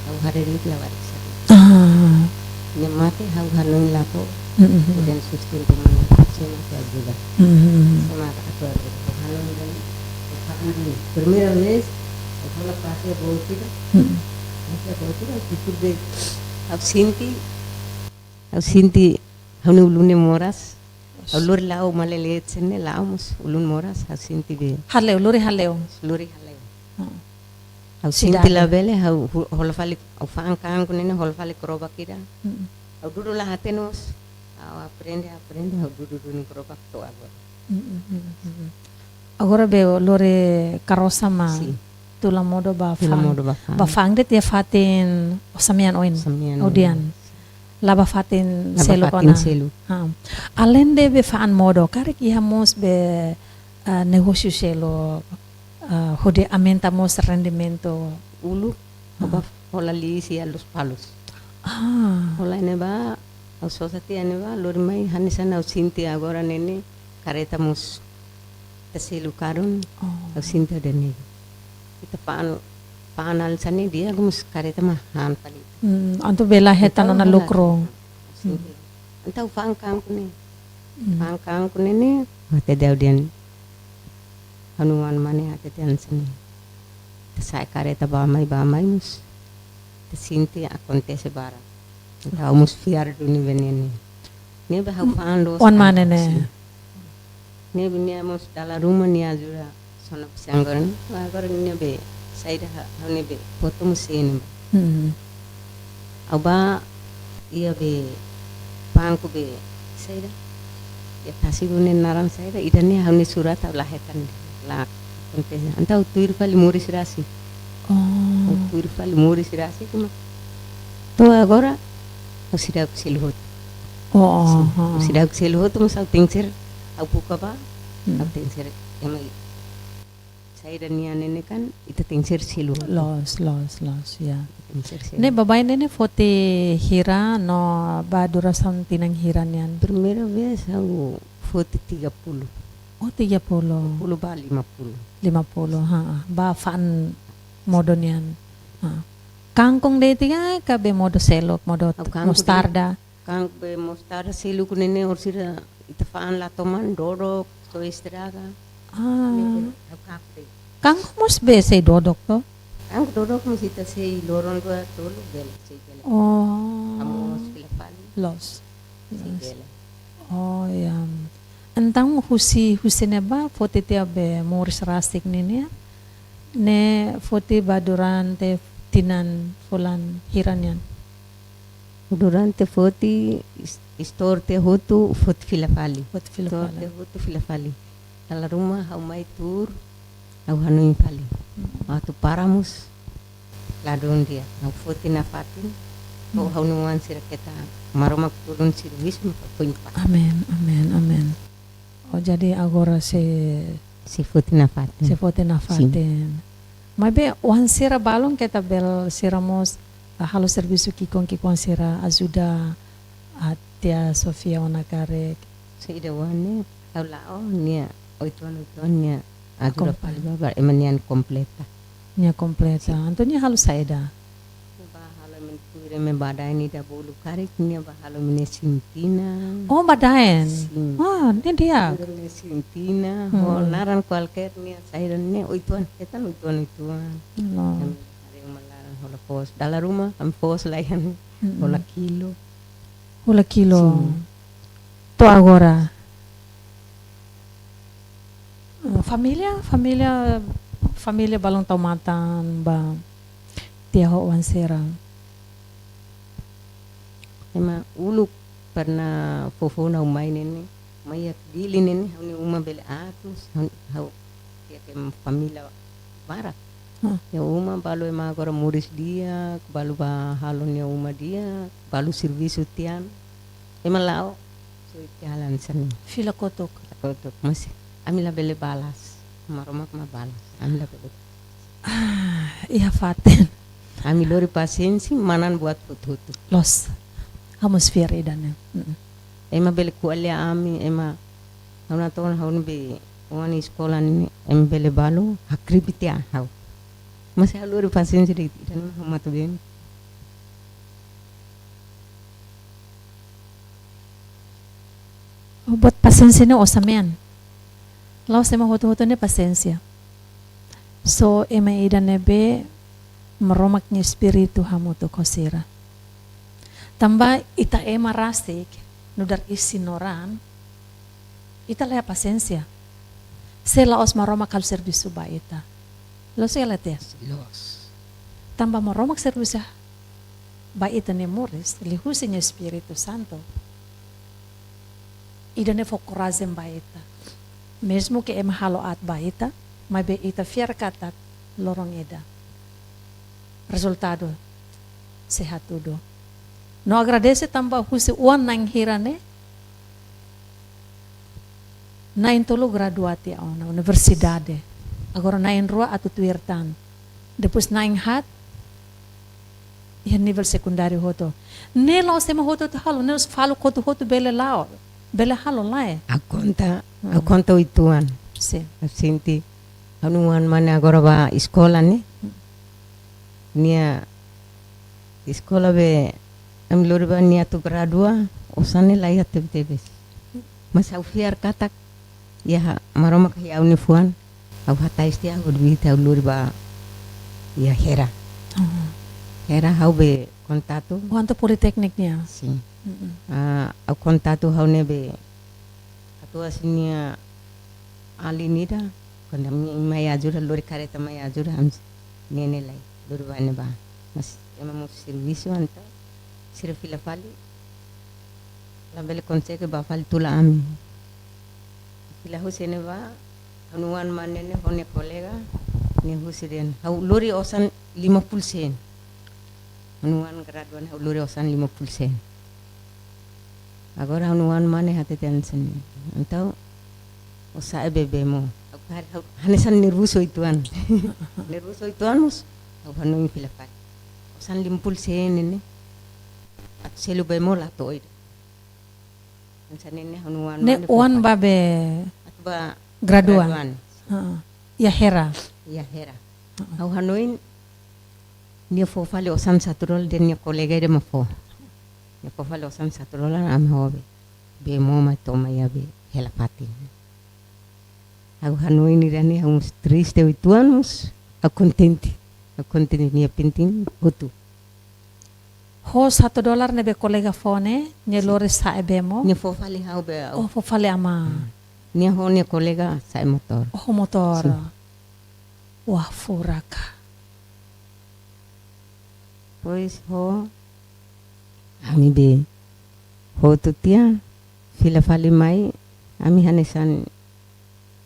Ha'u haree de'it labarik sira. Ah. Nia mate, ha'u hanoin la to'o. Mm, mm, mm. Kemudian sustenta mana, sei mak ajuda. Mm, mm, mm. Sei mak ajuda. Hanoin de'it, hanoin de'it. Primeira vez, ha'u la pasa boot ida. Mm. Pasa boot ida, ha'u sente, ha'u sente, ha'u-nia ulun ne'e moras. Ha'u lori la'o, malele sene la'o mós ulun moras, ha'u sente be. Hale'u, lori hale'u. Lori hale'u. Hmm. Ha'u sente labele, ha'u hu-, hola fali, ha'u fa'an kangkung ne'e, hola fali kroba kira. Hmm. Ha'u dudu la hatene mós. Ha'u aprende, aprende, ha'u dudu duni kroba to'o agora. Hmm, hmm, hmm, hmm. Agora be lori karosa mak. Sin. Tula modo ba fa'an. Tula modo ba fa'an. Ba fa'an de'it iha fatin, oh, samea oin. Samea oin. Odian. La ba fatin seluk ona. La ba fatin seluk. Ha. Aleinde be fa'an modo, karik iha mós be, ah, negósiu seluk, ah, hodi aumenta mós rendimentu. Uluk, ah, ha'u ba hola liis iha Lospalos. Ah. Hola ne'ebá, ha'u sosa tiha ne'ebá, lori mai hanesan ha'u sente agora ne'e ne'e, karreta mós ita selu karun, oh, ha'u sente de'it ne'e. Ita fa'an, fa'an hanesan ne'e di'ak, mós karreta mak han fali. Hmm, entaun bele hetan ona lukru. Entaun hola. Hmm. Sente. Entaun fa'an kangkung ne'e. Hmm. Fa'an kangkung ne'e ne'e, hatete de'it odian. Ha'u-nia oan mane hatete hanesan ne'e. Ita sa'e karreta bá-mai, bá-mai mós. Ita sente akontese barak. Entaun ha'u mós fiar duni be ne'e ne'e. Ne'ebé ha'u fa'an loos. Oan mane ne'e? Sin. Ne'ebé nia mós dala ruma nia ajuda sona pesiang goren. Agora ne'ebé saida ha-, ha'u ne'ebé foto mós sei ne'ebá. Hmm. Ha'u bá iha be banku be saida. Iha tasi ne'e naran saida, ida-ne'e ha'u-nia surat ha'u la hetan, la akontese. Entaun ha'u tuir fali moris rasik. Oh. Ha'u tuir fali moris rasik kuma. To'o agora, ha'u seidauk selu hotu. Oh, oh, sin, oh. Ha'u seidauk selu hotu, mas ha'u tenke ser, ha'u buka bá, hmm, ha'u tenke ser, ema saida nian ne'e kan, ita tenke ser selu hotu. Loos, loos, loos, ya. Tenke ser selu. Ne'e baibain ne'e ne'e foti hira no ba durasaun tinan hira nian? Primeira vez ha'u foti tiga puluh. Oh, tiga puluh. Tiga puluh ba lima puluh. Lima puluh, ha, ha. Ba fa'an modo nian. Ha. Kangkung de'it ka be modo seluk, modo mostarda? Ha'u kangkung de'it. Kangkung be mostarda seluk ne'e ne'e orsida ita fa'an la toman, dodok, to'o estraga. Ah. Ne'ebé ha'u kangkung de'it. Kangkung mós be sei dodok to? Kangkung dodok mós ita sei loron rua tolu bele, sei bele. Oh. Ha'u mós fila fali. Loos. Sei bele. Oh, ya. Entaun husi, husi ne'ebá foti tiha be moris rasik nian, ne'e foti ba durante tinan fulan hira nian? Durante foti is-, istór tiha hotu foti fila fali. Foti fila fali. Istór tiha hotu fila fali. Dala ruma ha'u mai tuur, ha'u hanoin fali. Hmm. Atu para mós ladún di'ak. Ha'u foti nafatin. Hmm. Ha'u-nia oan sira keta Maromak tulun servisu maka foin para. Amen, amen, amen. Oh, jadi agora sei, sei foti nafatin. Sei foti nafatin. Sin. Maibé oan sira balun keta bele sira mós, ah, halo servisu ki'ikoan ki'ikoan sira ajuda, ah, tia Sofia ona karik. Saida oan ne'e, ha'u la'o nia, oituan oituan nia ajuda akompaña fali ba, ba ema nian kompleta. Nia kompleta. Sin. Entaun nia halo saida? Nia bá halo ema tuir ema badaen ida bolu karik, nia bá halo ema nia sintina. Oh, badaen? Sin. Ah, ne'e di'ak. Ema nia sintina, hmm, ho naran kualkér nia saida ne'e, oituan, hetan oituan, oituan. Loos. Ami haree uma laran hola foos. Dala ruma, ami foos laiha, hmm, hola kilo. Hola kilo. Sin. To'o agora. Eh, família, família, família balun tau matan ba tiha ho oan sira? Ema uluk pernah foufoun ha'u mai ne'e ne'e, mai iha Dili ne'e ne'e, ha'u-nia uma bele atus, ha'u, ha'u iha ema família barak. Hmm. Iha uma balu ema agora moris di'ak, balu bá halo nia uma di'ak, balu servisu tiha ona. Ema la'o, só iha jalan hanesan ne'e. Fila kotuk. Kotuk, mas ami labele balas. Maromak mak balas. Ami labele. Ah, iha fatin. Ami lori pasiénsia, manán buat hotu-hotu. Loos. Ha'u mós fiar ida-ne'e. Mm-mm. Ema bele ko'alia ami, ema, ha'u natoon ha'u-nia be, oan eskola ne'e, ema bele balu, hakribi tiha ha'u. Mas ha'u lori pasiénsia de'it, ida-ne'e ha'u matan-been. Buat pasiénsia ne'e osan mean. La'ós ema hotu-hotu ne'e pasiénsia. Só ema ida ne'ebé Maromak nia Espíritu hamutuk ho sira. Tanba ita ema rasik, nu'udar isin-raan, ita laiha pasiénsia. Se la'ós Maromak halo servisu ba ita. Loos ka lae? Loos. Tanba Maromak servisu ba ita-nia moris, liuhusi nia Espíritu Santu. Ida-ne'e fó korajen ba ita. Mezmu ke ema halo aat ba ita, maibé ita fiar katak loron ida rezultadu sei hatudu. No agradese tanba husi oan na'in hira ne'e, na'in-tolu gradua tiha ona universidade. Agora na'in-rua atu tuir tan. Depois na'in-haat iha nivel sekundáriu hotu. Ne'e la'ós ema hotu-hotu halo, ne'e la'ós faluk hotu-hotu bele la'o, bele halo lae. Ha'u konta, ha'u Hmm. konta uitoan. Sin. Ha'u sente, ha'u-nia oan mane agora bá eskola ne'e. Hmm. Nia eskola be, ami lori bá nia atu gradua, osan ne'e laiha tebetebes. Mas ha'u fiar katak, iha Maromak iha ha'u-nia fuan, ha'u hatais tiha ha'u duit ha'u lori bá iha Hera. Oh. Hera ha'u be kontatu. Kuanto Politeknik nian? Sin. Mm-mm. Ah, ha'u kontatu ha'u ne'ebé katuas nia alin ida, kuandu ami mai ajuda, lori kareta mai ajuda, ami ne'e ne'e lai, lori bá ne'ebá. Mas ema mós servisu entaun, sira fila fali, labele konsege bá fali tula ami. Fila husi ne'ebá, ha'u-nia oan mane ne'e ho nia kolega, nia husi dehan, ha'u lori osan lima puluh sen. Ha'u-nia oan gradua ne'e ha'u lori osan lima puluh sen. Agora ha'u-nia oan mane hateten hanesan ne'e. Entaun, ó sa'e bee bemo. Ha'u kari ha'u hanesan nervozu uitoan. Nervozu uitoan mós, ha'u hanoin fila fali. Osan lima puluh sen ne'e ne'e. Atu selu bemo la to'o ida. Hanesan ne'e ne'e ha'u-nia oan Ne'e mane oan fó fali. Bá be Atu bá graduan. Graduan. Heeh. Iha Hera. Iha Hera. Heeh. Ha'u hanoin nia fó fali osan satu dolar dehan nia kolega ida mak fó. Nia fó fali osan satu dolar ami ho bee. Bemo mai to'o mai iha bee hela fatin. Ha'u hanoin ida-ne'e ha'u mós triste uitoan mós ha'u kontente. Ha'u kontente nia penting hotu. Ho satu dolar ne'ebé kolega fó ne'e, nia Sin. Lori sa'e bemo. Nia fó fali ha'u bee. Oh, fó fali ama. Hmm. Nia ho nia kolega sa'e motór. Oh, motór. Sin. Wah, furak. Depois ho, ami be hotu tiha, fila fali mai, ami hanesan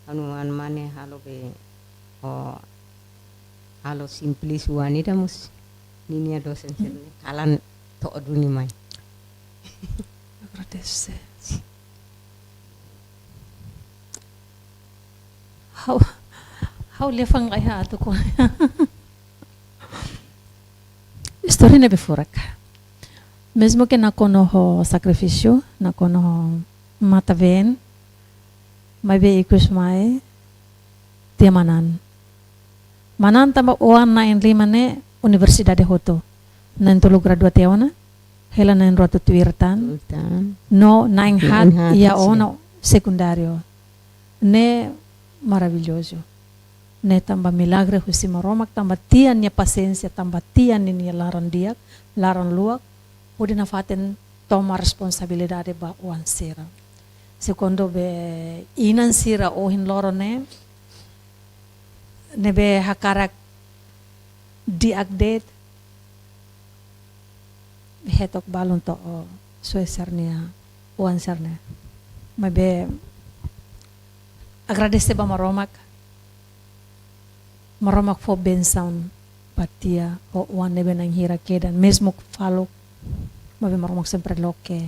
ha'u-nia oan mane halo be, oh, halo simples oan ida mós, ninia dosen Hmm. sira-ne'e kalan to'o duni mai. Agradese. Ha'u, ha'u lefan lai ha atu ko. Istória ne'ebé furak. Mezmu ke nakonu ho sakrifísiu, nakonu ho matan-been, maibé ikus mai, tiha manán. Manán tanba oan na'in-lima ne'e universidade hotu. Na'in-tolu gradua tiha ona, hela na'in-rua atu tuir tan. Tuir tan. No na'in-haat Na'in-haat iha sira. Ona sekundáriu. Ne'e maravillozu. Ne'e tanba milagre husi Maromak, tanba tiha nia pasiénsia, tanba tiha ninia laran di'ak, laran luak, hodi nafatin toma responsabilidade ba oan sira. Sekuandu be inan sira ohin loron ne'e, ne'ebé hakarak di'ak de'it, be hetok balun to'o Suésia nia oan sira-ne'e. Maibé agradese ba Maromak, Maromak fó bensaun ba tiha ho oan ne'ebé na'in hira kedan, mezmu faluk, maibé Maromak sempre loke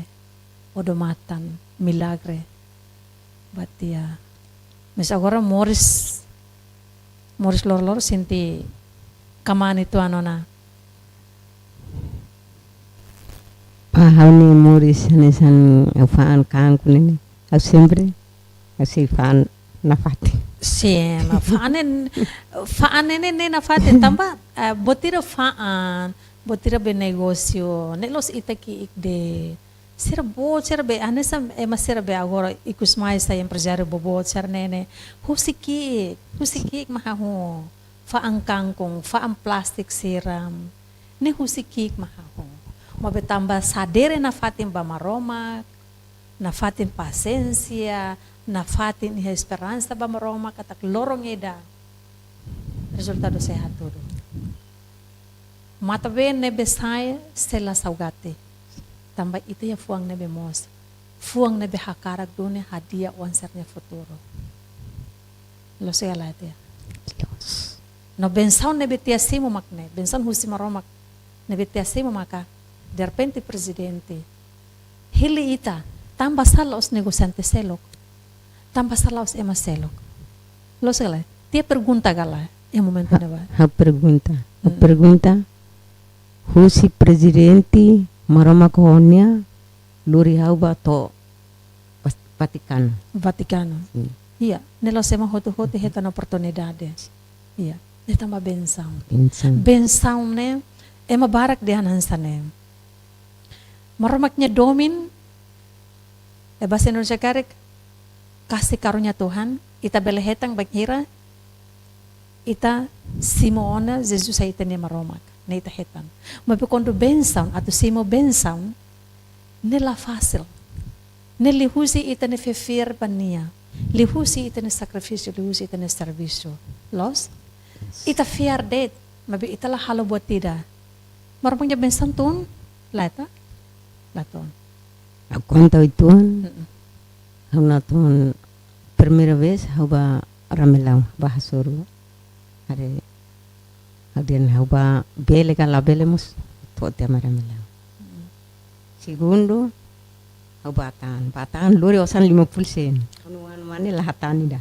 odamatan, milagre ba tiha. Mas agora moris, moris loroloron sente kmaan uitoan ona. Ah, ha'u-nia moris hanesan ha'u fa'an kankun ne'e. Ha'u sempre, ha'u sei fa'an nafatin. Sin, fa'an ne'e, fa'an ne'e, ne'e, ne'e nafatin tanba, eh, buat ida fa'an, buat ida be negósiu, ne'e la'ós ita ki'ik de'it. Sira boot sira be, hanesan ema sira be agora ikus mai sai emprezáriu boboot sira-ne'e ne'e. Husik ki'ik, husik ki'ik mak hahú. Fa'an kankun, fa'an plástiku sira. Ne'e husik ki'ik mak hahú. Maibé tanba sadere nafatin ba Maromak, nafatin pasiénsia, nafatin iha esperansa ba Maromak katak loron ida rezultadu sei hatudu. Matan-been ne'ebé sai sei la saugati. Tanba ita iha fuan ne'ebé moos. Fuan ne'ebé hakarak duni hadi'a oan sira-nia futuru. Loos ka lae, Tia? Loos. No bensaun ne'ebé Tia simu mak ne'e, bensaun husi Maromak ne'ebé Tia simu maka, derrepente prezidente hili ita, tanbasá la'ós negosiante seluk, tanbasá la'ós ema seluk. Loos ka lae? Tia pergunta ka lae iha momentu ne'ebá? Ha'u pergunta. Ha'u Mm. pergunta, husi prezidente Maromak ho nia lori ha'u ba to'o Vas-, Vatikanu. Vatikanu. Sin. Iya, ne'e la'ós ema hotu-hotu hetan oportunidade. Iya, ne'e tanba bensaun. Bensaun. Bensaun ne'e, ema barak dehan hanesan ne'e. Maromak nia domin, eh, bahasa Indonesia karik, kasih karunia Tuhan, ita bele hetan bainhira ita simu ona Jesus sai ita-nia Maromak, ne'e ita hetan. Maibé kuandu bensaun, atu simu bensaun, ne'e la fasil. Ne'e liuhusi ita-nia fiar ba nia, liuhusi ita-nia sakrifísiu, liuhusi ita-nia servisu. Loos? Ita fiar de'it, maibé ita la halo buat ida. Maromak nia bensaun tun, la ita? La tun. Ha'u konta uitoan, Mm-mm. ha'u natoon primeira vez, ha'u ba Ramelau, ba hasoru. Haree, ha'u dehan ha'u ba bele ka la bele mós, to'o tiha mai Ramelau. Mm. Segundu, ha'u ba tan, ba tan, lori osan lima puluh sen. Ha'u-nia oan mane la hatán ida.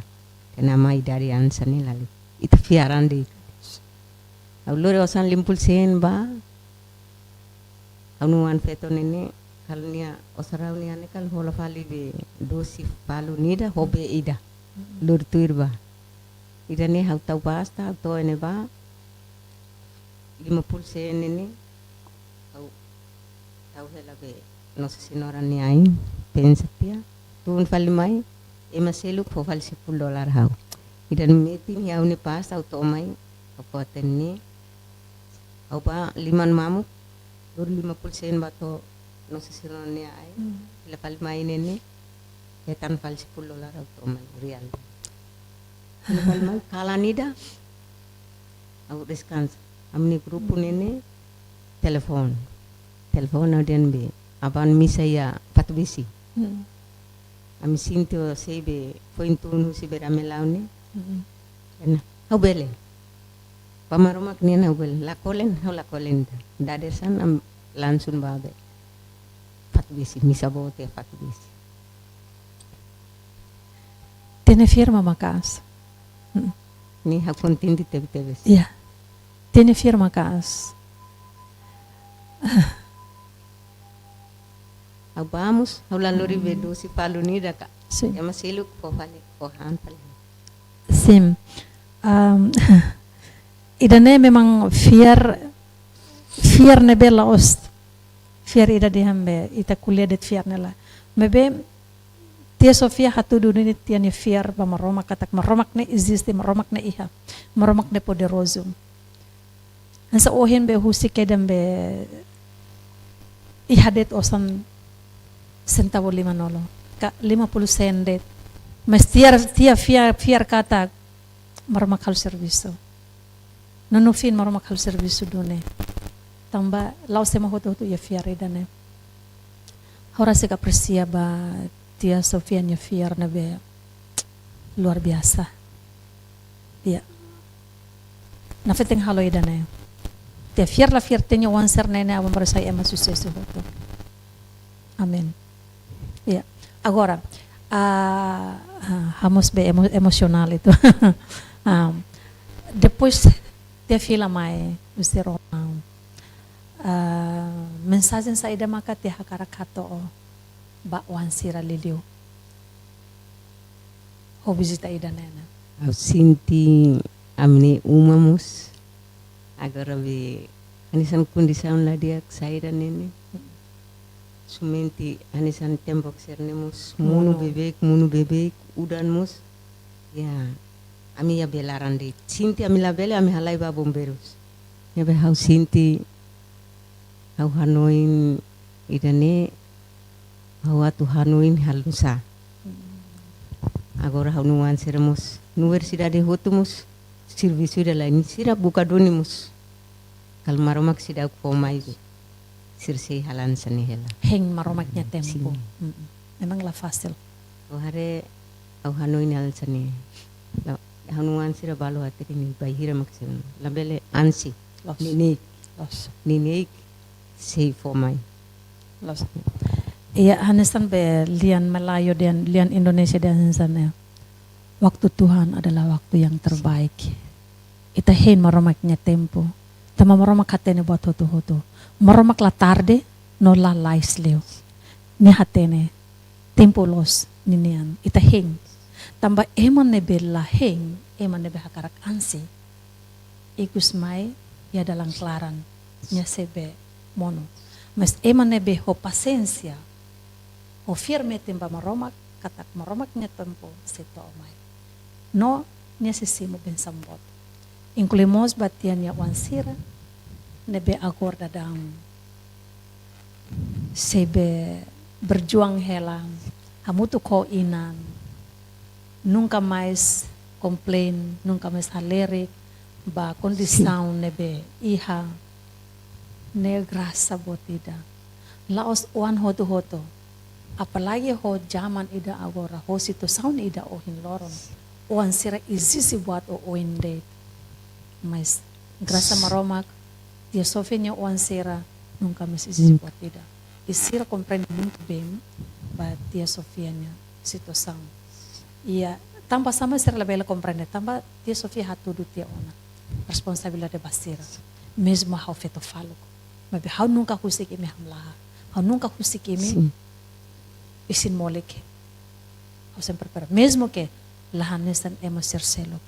Tanba idade hanesan ne'e lalu. Ita fiar an de'it. Ha'u lori osan lima puluh sen ba, ha'u-nia oan feto ne'e ne'e, kala nia osan rau nia ne'e kala hola fali be dosi palu ida, ho bee ida. Mm-mm. Lori tuir ba. Ida-ne'e ha'u tau pasta, ha'u to'o iha ne'ebá, lima puluh sen ne'e ne'e, ha'u tau hela be Nossa Senhora nia ain, pensa tiha, tun fali mai, ema seluk fó fali sepuluh dolar ha'u. Ida-ne'e metin iha ha'u-nia pasta, ha'u to'o mai, ha'u fó hatene ne'e, ha'u ba liman mamuk, lori lima puluh sen ba to'o Nossa Senhora nia ain. Hmm. Fila fali mai ne'e ne'e, hetan fali sepuluh dolar ha'u to'o mai reál. Fila fali mai kalan ida, ha'u deskansa. Ami-nia grupu ne'e ne'e, telefone. Telefone ha'u dehan be, aban misa iha Fatubesi. Hmm. Ami sente ó sei be, foin tun husi be Ramelau ne'e. Hmm. Ena, ha'u bele. Ba Maromak nian ha'u bele. La kolen, ha'u la kolen ida. Dadeer-saan ami langsung ba be Fatubesi, misa boot iha Fatubesi. Ita-nia fiar mak maka'as. Mm. Ne'e ha'u kontente tebetebes. Iya. Ita-nia fiar mak maka'as. Ha'u ba mós, ha'u la lori be dosi palu ida ka. Sin. Ema seluk fó fali, fó han fali. Sin. Am, ida-ne'e memang fiar, fiar ne'ebé la'ós fiar ida dehan be ita ko'alia de'it fiar ne'e lae. Maibé Tia Sofia hatudu duni nia fiar ba Maromak katak Maromak ne'e eziste, Maromak ne'e iha, Maromak ne'e poderozu. Hanesan ohin be husik kedan be iha de'it osan sentavu lima-nulu. Ka lima puluh sen de'it. Mas tia, tia fiar, fiar katak Maromak halo servisu. No no fin Maromak halo servisu duni. Tanba la'ós ema hotu-hotu iha fiar ida-ne'e. Ha'u rasik apresia ba Tia Sofia nia fiar ne'ebé luar biasa. Ya. Nafatin halo ida-ne'e. Tia fiar la fiar tiha nia oan sira-ne'e ne'e, Aman baru sai ema susesu hotu. Amen. Ya. Agora, ah, ah, ha'u mós be emo-, emosionál itu. Ah, depois tia fila mai, husi Roma. Ah, mensajen saida maka tia hakarak hato'o ba oan sira liuliu ho vizita ida-ne'e ne'e? Ha'u sente ami-nia uma mós agora be hanesan kondisaun la di'ak saida ne'e ne'e. Somente hanesan tembok sira-ne'e mós monu. Monu. Beibeik, monu beibeik, udan mós. Ya, ami iha be laran de'it. Sente ami labele, ami halai ba bombeirus. Ne'ebé ha'u sente, ha'u hanoin ida-ne'e, ha'u atu hanoin halo nusá. Agora ha'u-nia oan sira mós, universidade hotu mós, servisu ida la iha, sira buka duni mós. Kalau Maromak seidauk fó mai, sira sei halo hanesan ne'e hela. Hein Maromak nia tempu. Sin. Mm-mm. Memang la fasil. Ha'u haree, ha'u hanoin hanesan ne'e. La, ha'u-nia oan sira balu hatene ne'e bainhira mak sira. Labele ansi. Loos. Neineik. Loos. Neineik sei fó mai. Loos. Iya, hanesan be lian Melayu dehan, lian Indonesia dehan hanesan ne'e. Waktu Tuhan adalah waktu yang terbaik. Ita hein Maromak nia tempu. Tanba Maromak hatene buat hotu-hotu. Maromak la tarde, no la lais liu. Nia hatene tempu loos ninian. Ita hein. Tanba ema ne'ebé la hein, ema ne'ebé hakarak ansi, ikus mai iha dalan klaran, nia sei be monu. Mas ema ne'ebé ho pasiénsia, ho fiar metin ba Maromak, katak Maromak nia tempu sei to'o mai. No nia sei simu bensaun boot. Inklui mós ba tia nia oan sira ne'ebé agora daudaun sei be berjuang hela, hamutuk ho inan, nunka mais komplain, nunka mais halerik ba kondisaun ne'ebé iha. Ne'e grasa boot ida. La'ós oan hotu-hotu. Apalagi ho zaman ida agora, ho situasaun ida ohin loron. Oan sira ezije buat oioin de'it. Mas grasa Maromak, Tia Sofia nia oan sira nunka mais ezije buat ida. I sira komprende muito bem ba Tia Sofia nia situasaun. Iya, tanba sá mak sira labele komprende, tanba Tia Sofia hatudu tiha ona responsabilidade ba sira. Mezmu ha'u feto faluk. Maibé ha'u nunka husik imi hamlaha. Ha'u nunka husik imi isin-molik. Ha'u sempre prepara. Mezmu ke la hanesan ema sira seluk.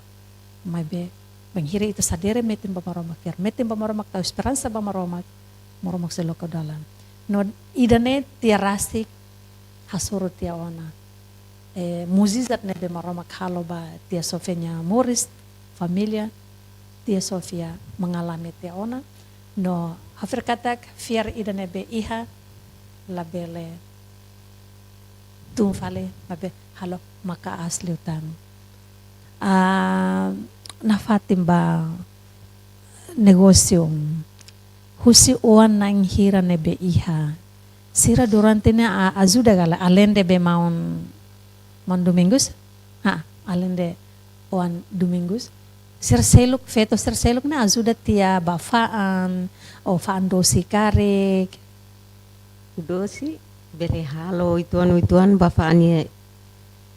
Maibé, bainhira ita sadere metin ba Maromak, fiar metin ba Maromak, tau esperansa ba Maromak, Maromak sei loke dalan. No ida-ne'e tia rasik hasoru tiha ona. Eh, mujizat ne'ebé Maromak halo ba Tia Sofia nia moris, família, Tia Sofia mengalami tiha ona. No ha'u fiar katak fiar ida ne'ebé iha labele tun fali, maibé halo maka'as liután. Ah, nafatin ba negósiu. Husi oan na'in hira ne'ebé iha, sira durante ne'e a-, ajuda ka lae, alende be maun, maun Domingos? Ha, alende oan Domingos. Sira seluk, feto sira seluk ne'e ajuda tiha ba fa'an, ou fa'an dosi karik. Dosi bele halo uitoan-uitoan ba fa'an nia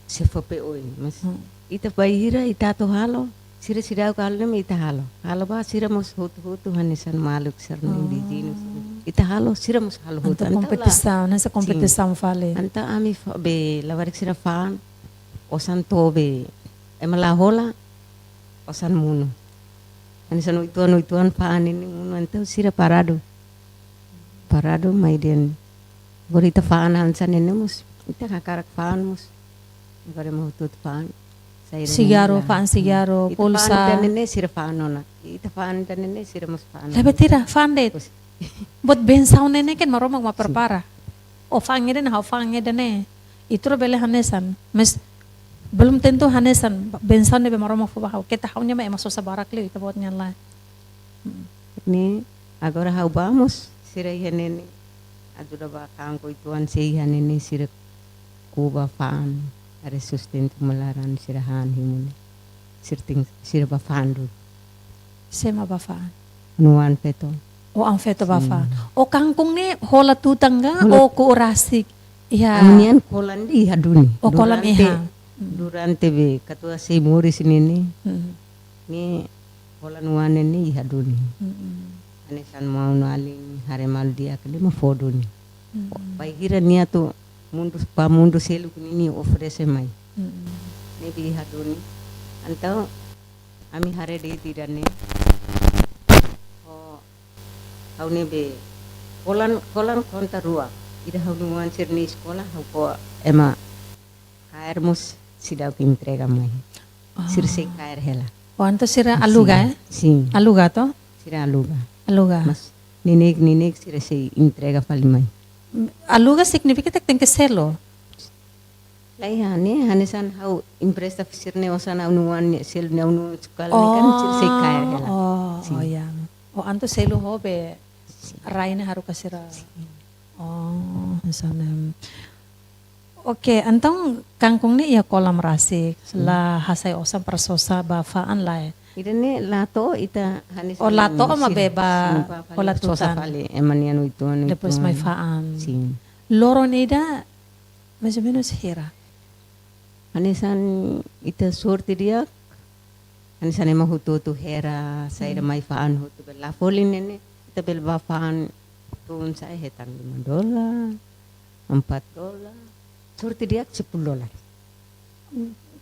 se fó pe oin. Mas ita bainhira ita atu halo, sira seidauk halo ne'e ita halo. Halo ba sira mós hotu-hotu hanesan maluk sira-ne'e indíjena. Ita halo, sira mós halo hotu. Entaun kompetisaun, hanesan kompetisaun fali. Entaun ami fó be labarik sira fa'an, osan to'o be ema la hola, osan monu. Hanesan uitoan-uitoan fa'an ne'e monu, entaun sira paradu. Paradu mai dehan, agora ita fa'an hanesan ne'e mós, ita hakarak fa'an mós. Agora ema hotu-hotu fa'an. Saida ne'e la. Sigarru, fa'an sigarru, pulsa. Ita fa'an ita-nia ne'e sira fa'an ona. Ita fa'an ita-nia ne'e sira mós fa'an ona. Tapi tidak, fa'an de'it. Buat bensaun ne'e kan Maromak mak prepara. Ó fa'an ida-ne'e, ha'u fa'an ida-ne'e. Ita labele hanesan. Mas belum tentu hanesan bensaun ne'ebé Maromak fó ba ha'u. Keta ha'u-nia mak ema sosa barak liu, ita-boot nian lae. Ne'e, agora ha'u ba mós, sira iha ne'e ne'e. ajuda ba kangkung uitoan sei iha ne'e ne'e sira ko'a ba fa'an, haree sustentu uma laran sira han himu ne'e. Sira tenke, sira ba fa'an duni. Sé mak ba fa'an? Ha'u-nia oan feto. O oan feto ba fa'an. Sin. O kangkung ne'e hola tutan ka, hola, o ko'a rasik? Iha. Ami-nian kolan de'it iha duni. O kolan. Durante, iha. Hmm. Durante be katuas sei moris ne'e ne'e. Hmm. Ne'e hola ha'u-nia oan ne'e ne'e iha duni. Hmm. Hanesan maun-alin haree malu di'ak ne'e mak fó duni. Hmm. Bainhira nia atu mundu, ba mundu seluk ne'e nia oferese mai. Hmm. Ne'ebé iha duni. Entaun ami haree de'it ida-ne'e. O, ha'u ne'ebé kolan, kolan konta rua. Ida ha'u-nia oan sira-nia eskola, ha'u ko'a ema kaer mós seidauk entrega mai. Ah. Sira sei kaer hela. O, entaun sira aluga, eh? Sin. Aluga to? Sira aluga. Aluga. Mas neineik, neineik sira sei entrega fali mai. Aluga signifika katak tenke selu? Laiha, ne'e hanesan ha'u empresta sira-ne'e osan ha'u-nia oan ne'e selu ne'e ha'u-nia oan sukal ne'e kan sira sei kaer hela. Oh, sin. Oh ya. O, entaun selu ho be rai ne'e haruka sira. Sin. Oh, hanesan ne'e. Oke, entaun kangkung ne'e iha kolam rasik, sin, la hasai osan para sosa ba fa'an lae? Ida-ne'e la to'o ita hanesan. O, la to'o maibé ba, sin, ba fali hola sosa tutan. Fali, ema nian uitoan, uitoan. Depois mai fa'an. Sin. Loron ida, mais ou menos hira? Hanesan ita sorte di'ak, hanesan ema hotu-hotu hera, saida, hmm, mai fa'an hotu bele la folin ne'e ne'e, ita bele ba fa'an tun sai hetan lima dolar, empat dolar, sorte di'ak sepuluh dolar.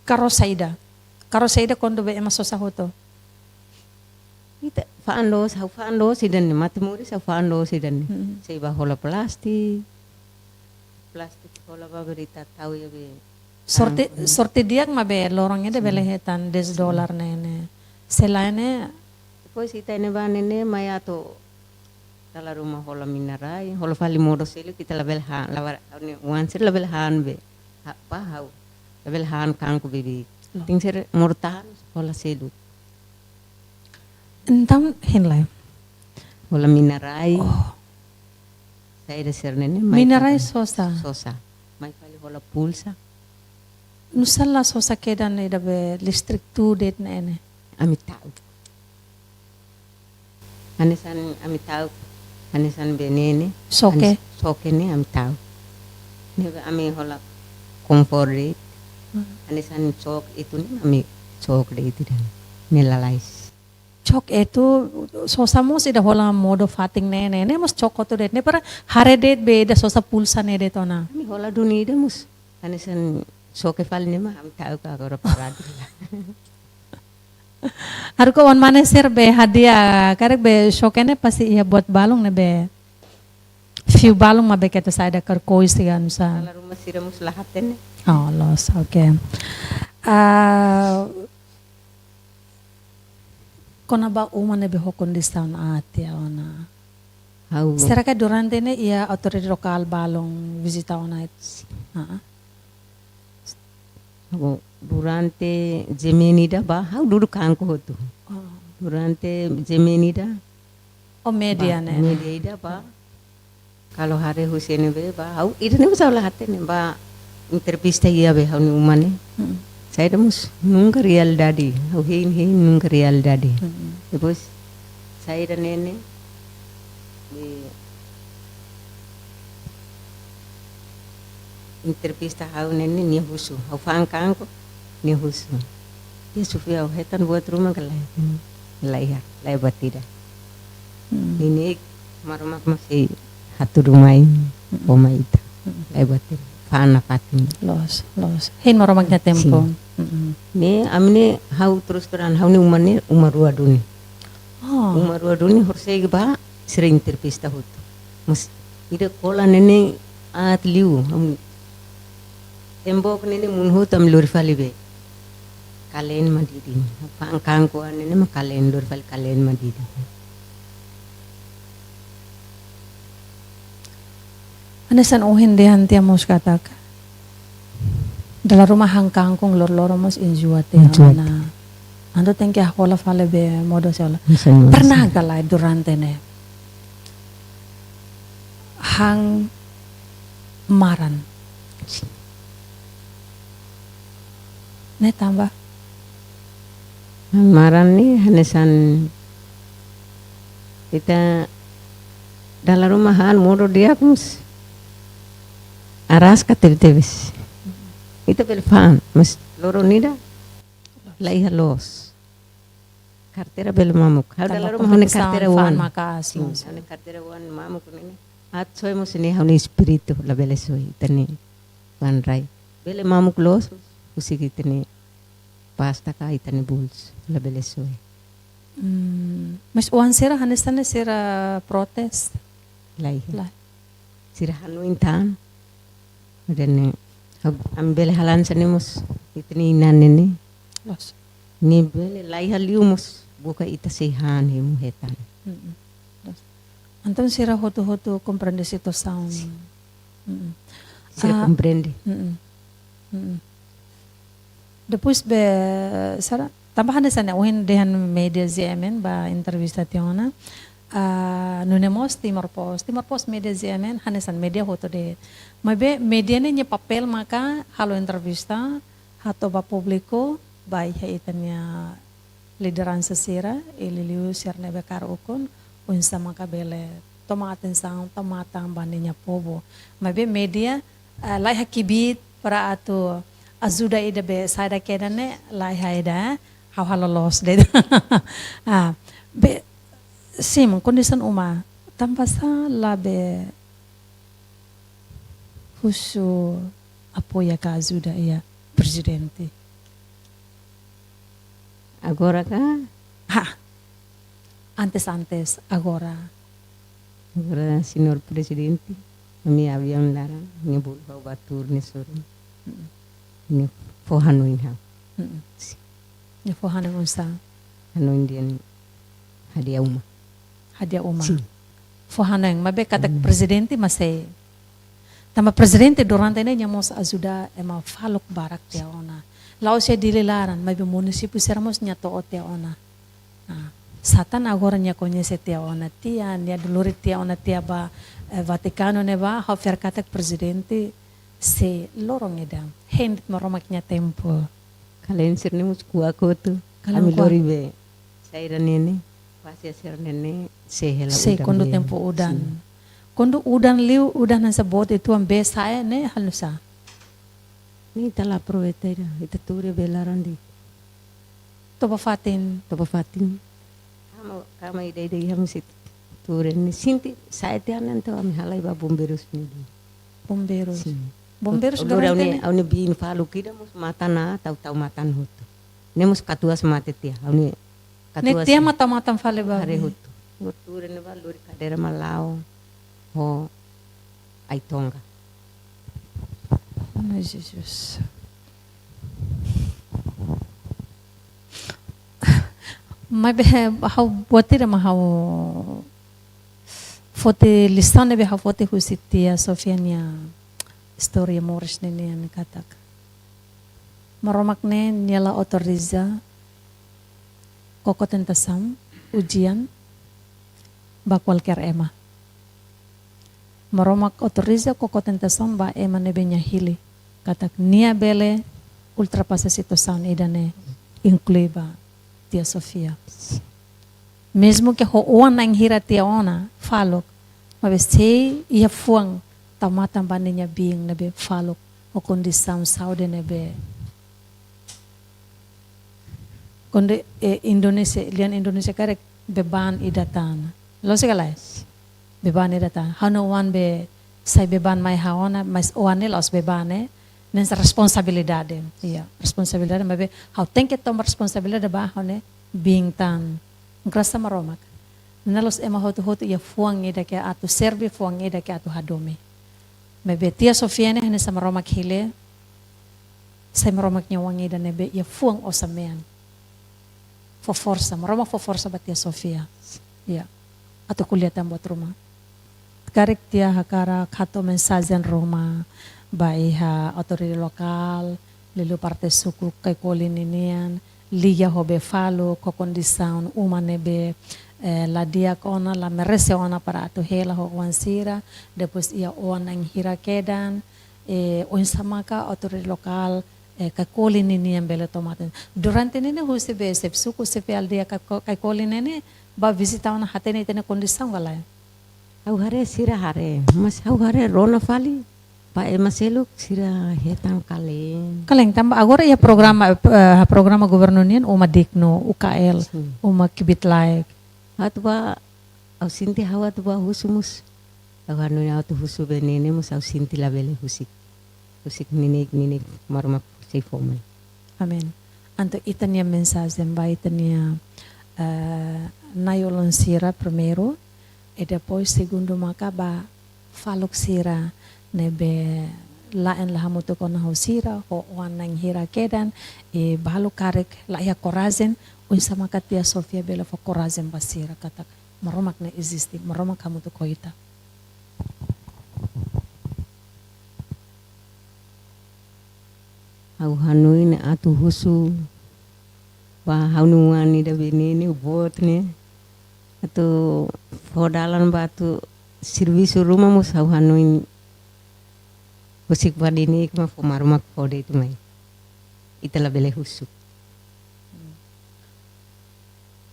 Karosa ida. Karosa ida kuandu be ema sosa hotu. Ita fa'an loos, ha'u fa'an loos ida-ne'e, mate moris ha'u fa'an loos ida-ne'e. Hmm. Sei ba hola plástiku. Plástiku hola ba berita tau iha be. Sorte, tangku. Sorte di'ak maibé loron ida, sin, bele hetan dez dolar ne'e ne'e. Selae ne'e. Depois ita iha ne'ebá ne'e ne'e mai atu dala ruma hola mina-rai, hola fali modo seluk ita labele han, labar, ha'u-nia oan sira labele han be. Ha, ba ha'u. Labele han kangkung beibeik. Loos. Tenke ser modo tahan, hola seluk. Entaun, hein lai. Hola mina-rai. Oh. Saida sira-ne'e ne'e, mai mina-rai tau sosa. Sosa. Mai fali hola pulsa. Nusá la sosa kedan ida be listrik tuur de'it ne'e ne'e? Ami ta'uk. Hanesan ami ta'uk, hanesan be ne'e ne'e. Xoke. Hanes-, xoke ne'e ami ta'uk. Ne'ebé ami hola kompor de'it. Hmm. Hanesan cok etu ne'e ami cok de'it ida-ne'e. Ne'e lalais. Cok etu, sosa mós ida hola modo fatin ne'e ne'e, ne'e mós cok hotu de'it. Ne'e para haree de'it be ida sosa pulsa ne'e de'it ona. Ami hola duni ida mós. Hanesan xoke fali ne'e mak ami ta'uk agora paradu. Haruka oan mane sira be hadi'a, karik be xoke ne'e pasti iha buat balun ne'ebé. Fiu balun maibé ketu saida, karkoi siga nusá. Dala ruma sira mós la hatene. Oh, loos, oke. Ah, kona-ba uma ne'ebé ho kondisaun aat tiha ona. Ha'u. Será que durante ne'e iha autoridade lokál balun vizita ona? Sin. Ah. Ha'u durante G M N ida ba, ha'u dudu kangkung hotu. Oh. Durante G M N ida. Oh, média ba, ne'e. Média ida ba. Kalau haree husi ne'ebé ba, ha'u ida-ne'e mós ha'u la hatene ba entrevista iha be ha'u-nia uma ne'e. Hmm. Saida mós nunka realidade, ha'u hein hein nunka realidade. Hmm. Depois saida ne'e ne'e, be entrevista ha'u ne'e ne'e nia husu, ha'u fa'an kangkung nia husu. Tia Sofia, ó hetan buat ruma ka lae? Laiha, laiha buat ida. Hmm. Neineik Maromak mak sei hatudu mai, hmm, fó mai ita. Hmm. Laiha buat ida. Fa'an nafatin. Loos, loos. Hein Maromak nia tempu. Sin. Mm-mm. Ne'e, ami ne'e ha'u terus terang, ha'u-nia uma ne'e uma rua duni. Oh. Uma rua duni horisehik ba sira entrevista hotu. Mas ida kolan ne'e ne'e aat liu, am, tembok ne'e ne'e monu hotu ami lori fali be. Kaleen mak didin. Fa'an kangkung ne'e ne'e mak kaleen, lori fali kaleen mak didin. Hanesan ohin dehan tiha mós katak dala ruma han kangkung loroloron mós enjoa tiha ona. Enjoa. Entaun tenke hola fali be modo sei hola. Hanesan mós. Pernah ka lae durante ne'e han maran. Ne'e tanba? Han maran ne'e hanesan ita dala ruma han modo di'ak mós araska tebetebes. Ita bele fa'an, mas loron ida la iha loos. Karteira bele mamuk. Ha'u dala ruma ha'u-nia karteira oan. Sin, ha'u-nia karteira oan mamuk ne'e. Atu soe mós ne'e ha'u-nia espíritu labele soe ita-nia fa'an rai. Bele mamuk loos, husik ita-nia pasta ka ita-nia bolsu labele soe. Hmm. Mas oan sira hanesan ne'e sira protes? Lae. Lae. Sira hanoin tan. Ida-ne'e, ha'u, ami bele halansa ne'e mós, ita-nia inan ne'e. Loos. Ne'e bele la iha liu mós, buka ita sei han hemu hetan. Mm-mm. Loos. Entaun sira hotu-hotu komprende situasaun. Sin. Mm-mm. Sira komprende. Mm-mm. Mm-mm. Depois be, sira, tanba hanesan ne'e, ohin dehan média G M N ba entrevista tiha ona. Ah, nune'e mós Timor Post. Timor Post média G M N, hanesan média hotu de'it. Maibé média ne'e nia papél maka halo entrevista, hato'o ba públiku, ba iha ita-nia lideransa sira, i liuliu sira ne'ebé kaer ukun, oinsá maka bele toma atensaun, toma matan ba ninia povu. Maibé média, eh, la iha kbiit para atu ajuda ida be saida kedas ne'e, la iha ida, eh. Ha'u halo loos de'it. Ah, be, sin, kondisaun uma, tanba sá la be husu apoia ka ajuda iha prezidente? Agora ka? Ha. Antes, antes, agora. Agora, señór prezidente, ami aviaun laran, nia bolu ha'u ba tuur nia sorin. Mm. Nia fó hanoin ha'u. Mm. Sin. Nia fó hanoin oinsá? Hanoin dehan hadi'a uma. Hadi'a uma. Sin. Fó hanoin, maibé katak prezidente mak sei. Tanba prezidente durante ne'e nia mós ajuda ema faluk barak tiha ona. La'ós iha Dili laran, maibé munisípiu sira mós nia to'o tiha ona. Ah, sá tan agora nia koñese tiha ona tiha, nia lori tiha ona tiha ba, eh, Vatikanu ne'ebá, ha'u fiar katak prezidente sei loron ida. Hein de'it Maromak nia tempu. Kalen sira-ne'e mós kuak hotu. Kalen kuak. Ami lori be saida ne'e ne'e, fase saida ne'e ne'e, sei hela udan. Sei kuandu be tempu udan. Sin. Kuandu udan liu, udan hanesan boot uitoan be sa'e ne'e halo nu'usá? Ne'e ita la aproveita ida, ita tuur iha bee laran de'it. Toba fatin. Toba fatin. Kama, kama ida-ida iha mós ita tuur ne'e. Sente sa'e tiha ona entaun ami halai ba bombeirus ne'e. Bombeirus. Sin. Bombeirus durante ne'e? Ha'u-nia biin faluk ida mós matan ona, tau-tau matan hotu. Ne'e mós katuas mate tiha, ha'u-nia katuas. Ne'e tiha mak tau matan fali ba. Haree hotu. Tuur ne'ebá lori kadeira mak la'o ho Ai-Tonga. Ai, Jesus. Maibé ha'u buat ida mak ha'u foti lisaun ne'ebé ha'u foti husi Tia Sofia nia istória moris ne'e nian katak Maromak ne'e nia la autoriza koko tentasaun, ujian, ba kualkér ema. Maromak autoriza koko tentasaun ba ema ne'ebé nia hili. Katak nia bele ultrapasa situasaun ida-ne'e, inklui ba Tia Sofia. Mezmu ke ho oan na'in hira tiha ona, faluk, maibé sei iha fuan tau matan ba ninia biin ne'ebé faluk, ho kondisaun saúde ne'ebé. Kuandu, eh, Indonézia, lian Indonézia karik beban ida tan. Loos ka lae? Beban ida tan. Ha'u-nia oan be sai beban mai ha'u ona, mas oan ne'e la'ós beban ne'e, ne'e responsabilidade. Iya, responsabilidade, maibé ha'u tenke toma responsabilidade ba ha'u-nia biin tan. Grasa Maromak. Ne'e la'ós ema hotu-hotu iha fuan ida ke atu serve, fuan ida ke atu hadomi. Maibé Tia Sofia ne'e hanesan Maromak hili, sai Maromak nia oan ida ne'ebé iha fuan osan-mean. Fó forsa, Maromak fó forsa ba Tia Sofia. Iya. Atu ko'alia tan buat ruma. Karik Tia hakarak hato'o mensajen ruma ba iha autoridade lokál, liuliu parte suku Kaikoli ninian, liga ho bee faluk, ho kondisaun uma ne'ebé, eh, la di'ak ona, la merese ona para atu hela ho oan sira, depois iha oan na'in hira kedan, eh, oinsá maka autoridade lokál, eh, Kaikoli ninian bele toma atensaun. Durante ne'e ne'e husi be xefe suku, xefe aldeia Kaiko-, Kaikoli ne'e ne'e, bá vizita ona hatene ita-nia kondisaun ka lae? Ha'u haree sira haree, mas ha'u haree rona fali. Ba ema seluk sira hetan kalen. Kalen tanba agora iha programa, eh, programa governu nian uma dignu, U K L, sin, uma kbiit laek. Atu bá, ha'u sente ha'u atu bá husu mós. Ha'u hanoin atu husu be ne'e ne'e mós ha'u sente labele husik. Husik neineik, neineik Maromak sei fó mai. Amen. Entaun ita-nia mensajen ba ita-nia, eh, na'i-ulun sira primeiru, i depois segundu maka ba faluk sira ne'ebé la'en la hamutuk ona ho sira, ho oan na'in hira kedan, i balu karik la iha korajen, oinsá maka Tia Sofia bele fó korajen ba sira katak Maromak ne'e eziste, Maromak hamutuk ho ita. Ha'u hanoin atu husu ba ha'u-nia oan ida be ne'e ne'e, boot ne'e. Atu fó dalan ba atu servisu ruma mós ha'u hanoin husik ba neineik mak fó Maromak fó de'it mai. Ita labele husu.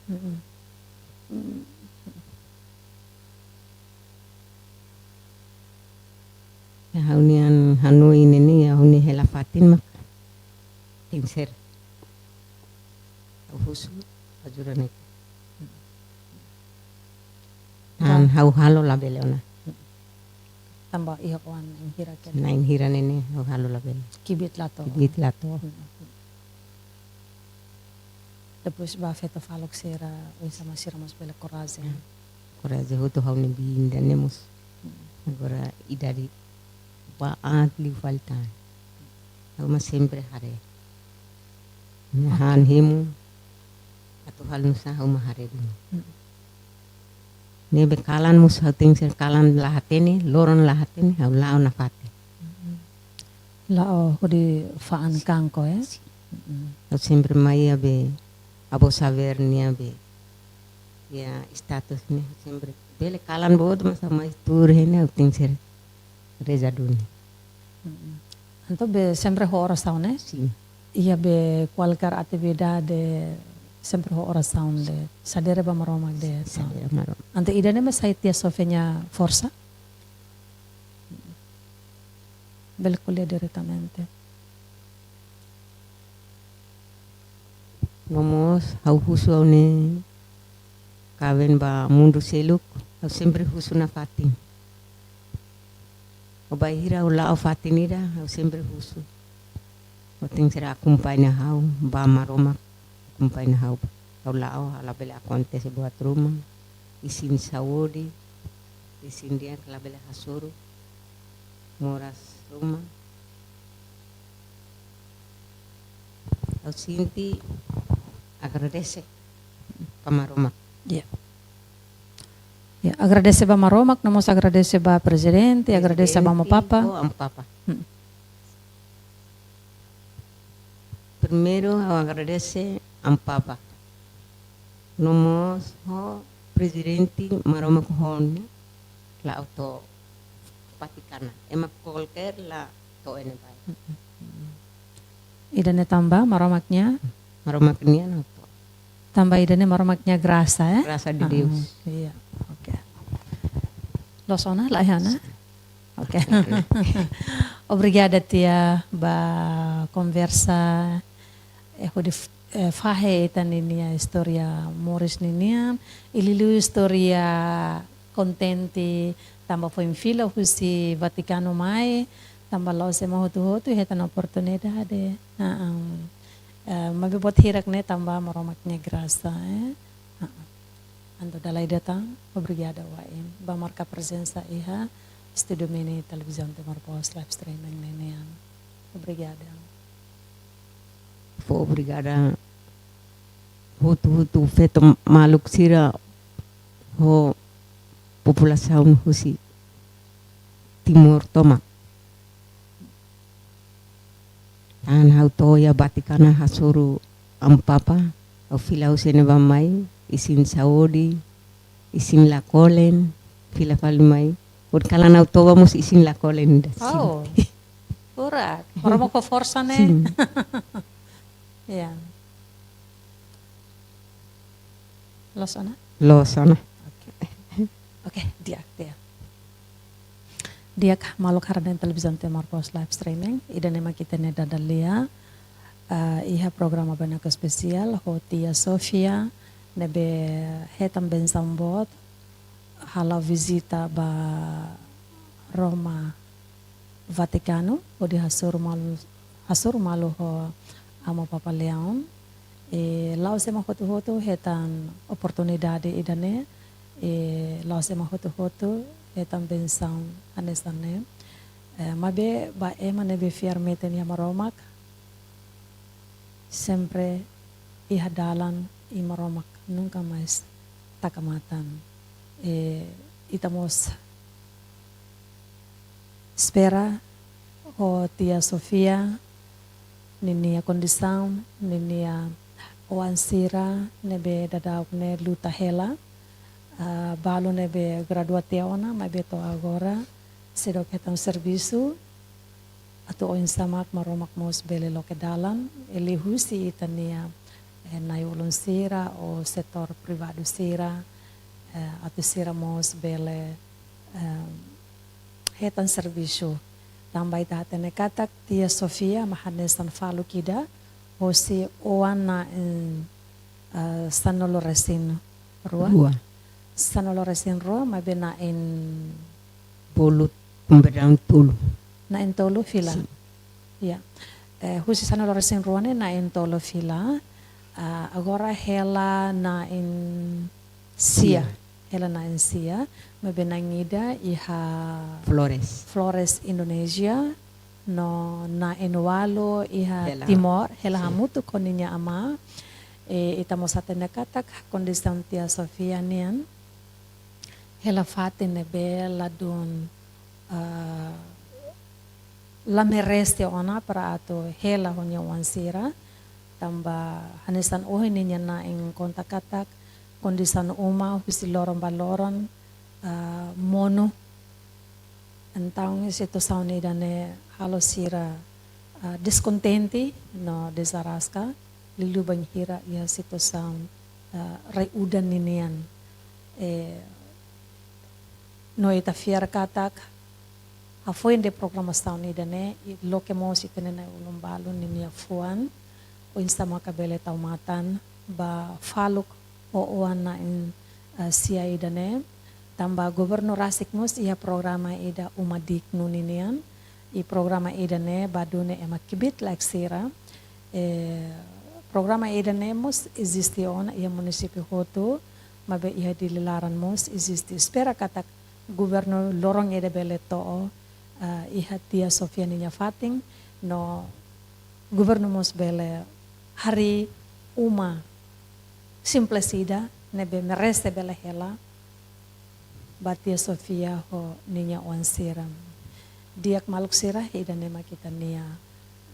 Mm-mm. Ya, ha'u-nia hanoin ne'e ne'e, ya, ha'u-nia hela fatin mak tenke ser. Ha'u husu ajuda ne'e. Tan ha'u halo labele ona. Tanba iha oan na'in hira kedan. Na'in hira ne'e ne'e ha'u halo labele. Kbiit la to'o. Kbiit la to'o. Mm-mm. Depois ba feto faluk sira, oinsá mak sira mós bele korajen. Korajen hotu ha'u-nia biin ida ne'e mós. Mm. Agora idade ba aat liu fali tan. Ha'u mak sempre haree. Nia han hemu, atu halo nusá ha'u mak haree duni. Mm. Ne'ebé kalan mós ha'u tenke ser kalan la hatene, loron la hatene, ha'u la'o nafatin. Mm. La'o hodi fa'an kanko, eh? Mm. Ha'u sempre mai iha be, avó saber nia be, iha status ne'e, sempre bele kalan boot, mas ha'u mai tuur iha ne'e, ha'u tenke ser reza duni. Mm. Entaun be sempre ho orasaun, ne'e? Sin. Iha be kualkér atividade sempre ho orasaun de'it. Sadere ba Maromak de'it. Sadere Maromak. Entaun ida-ne'e mak sai Tia Sofia nia forsa. Bele ko'alia diretamente. No mós, ha'u husu ha'u-nia kaben ba mundu seluk, ha'u sempre husu nafatin. Ó bainhira ha'u la'o fatin ida, ha'u sempre husu. Ó tenke ser akompaña ha'u, ba Maromak akompaña ha'u. Ha'u la'o, ha'u labele akontese buat ruma, isin saúde, isin di'ak labele hasoru, moras ruma. Ha'u sente agradese ba Maromak. Ya. Ya, agradese ba Maromak, no mós agradese ba prezidente, agradese ba Amu Papa. Prezidente, ho Amu Papa. Hmm. Primeiru, ha'u agradese Amu Papa. No mós ho prezidente Maromak ho ne'e, la'o to'o Vatikana. Ema kualkér la to'o iha ne'ebá. Ida-ne'e tanba Maromak nia? Maromak nia no. Tanba ida-ne'e Maromak nia grasa, eh? Grasa de Deus. Ah, iya, oke. Loos ona, la iha ona? Oke. Obrigada, Tia, ba konversa, eh, hodi f-, eh, fahe ita ninia istória moris ninian, i liuliu istória kontente, tanba foin fila husi Vatikanu mai, tanba la'ós ema hotu-hotu hetan oportunidade. Ah, ah. Eh, maibé buat hirak ne'e tanba Maromak nia grasa, eh. Ah, ah. Entaun dala ida tan, obrigada wa'in. Ba marka prezensa iha Estúdiu Mini Televizaun Timor Post live streaming ninian. Obrigada. Fó obrigada hotu-hotu feto maluk sira ho populasaun husi Timor tomak. Tan ha'u to'o iha Vatikanu hasoru Amu Papa, ha'u fila husi ne'ebá mai, isin saúde, isin la kolen, fila fali mai. Hodi kalan ha'u toba mós isin la kolen ida. Oh. Ura, Maromak fó forsa ne'e. Sin. Ya. Loos ona? Loos ona. Oke. Oke, di'ak, di'ak. Di'ak maluk haree-na'in televizaun Timor Post live streaming. Ida-ne'e mak ita-nia dada lia, eh, iha programa bainaka espesiál ho Tia Sofia, ne'ebé hetan bensaun boot, hala'o vizita ba Roma, Vatikanu, hodi hasoru malu, hasoru malu ho Amu Papa Leão. I la'ós ema hotu-hotu hetan oportunidade ida-ne'e, i la'ós ema hotu-hotu hetan bensaun hanesan ne'e. Eh, maibé ba ema ne'ebé fiar metin iha Maromak, sempre iha dalan, i Maromak nunka mais taka matan. I ita mós espera ho Tia Sofia ninia kondisaun, ninia oan sira ne'ebé daudaun ne'e luta hela, ah, balu ne'ebé gradua tiha ona, maibé to'o agora seidauk hetan servisu, atu oinsá mak Maromak mós bele loke dalan, liuhusi ita-nia, eh, na'i-ulun sira ou setór privadu sira, eh, atu sira mós bele, eh, hetan servisu. Tanba ita hatene katak Tia Sofia mak hanesan faluk ida hosi oan na'in, eh, sanulu-resin-rua. Rua. Sanulu-resin-rua, maibé na'in bolu, pemberang tolu. Na'in tolu fila. Sin. Ya. Eh, husi sanulu-resin-rua ne'e na'in tolu fila. Ah, agora hela na'in sia. Sia. Hela na'in sia. Maibé na'in ida iha Flores. Flores, Indonézia. No na'in ualu iha Hela. Timor, hela Sin. Hamutuk ho ninia amá. I ita mós hatene katak kondisaun Tia Sofia nian, hela fatin ne'ebé ladún, ah, la merese ona para atu hela ho nia oan sira, tanba hanesan ohin ninia na'in konta katak kondisaun uma husi loron ba loron, ah, monu. Entaun, situasaun ida-ne'e halo sira, ah, deskontente no dezaraska, liuliu bainhira iha situasaun, ah, rai udan ninian. Eh, no ita fiar katak hafoin de'it programasaun ida-ne'e, i loke mós ita-nia na'i-ulun balu ninia fuan, oinsá maka bele tau matan ba faluk ho oan na'in, eh, sia ida-ne'e. Tanba governu rasik mós iha programa ida Uma Dignu ninian. I programa ida-ne'e ba duni ema kbiit-laek sira. Eh, programa ida-ne'e mós eziste ona iha munisípiu hotu, maibé iha Dili laran mós eziste. Espera katak governu loron ida bele to'o, eh, iha Tia Sofia ninia fatin, no governu mós bele harii uma simples ida ne'ebé merese bele hela ba Tia Sofia ho ninia oan sira. Di'ak maluk sira, ida-ne'e mak ita-nia,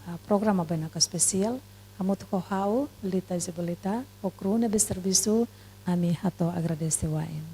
ah, programa bainaka espesiál. Hamutuk ho ha'u, Lita Isabelita, ho kru ne'ebé servisu, ami hato'o agradese wa'in.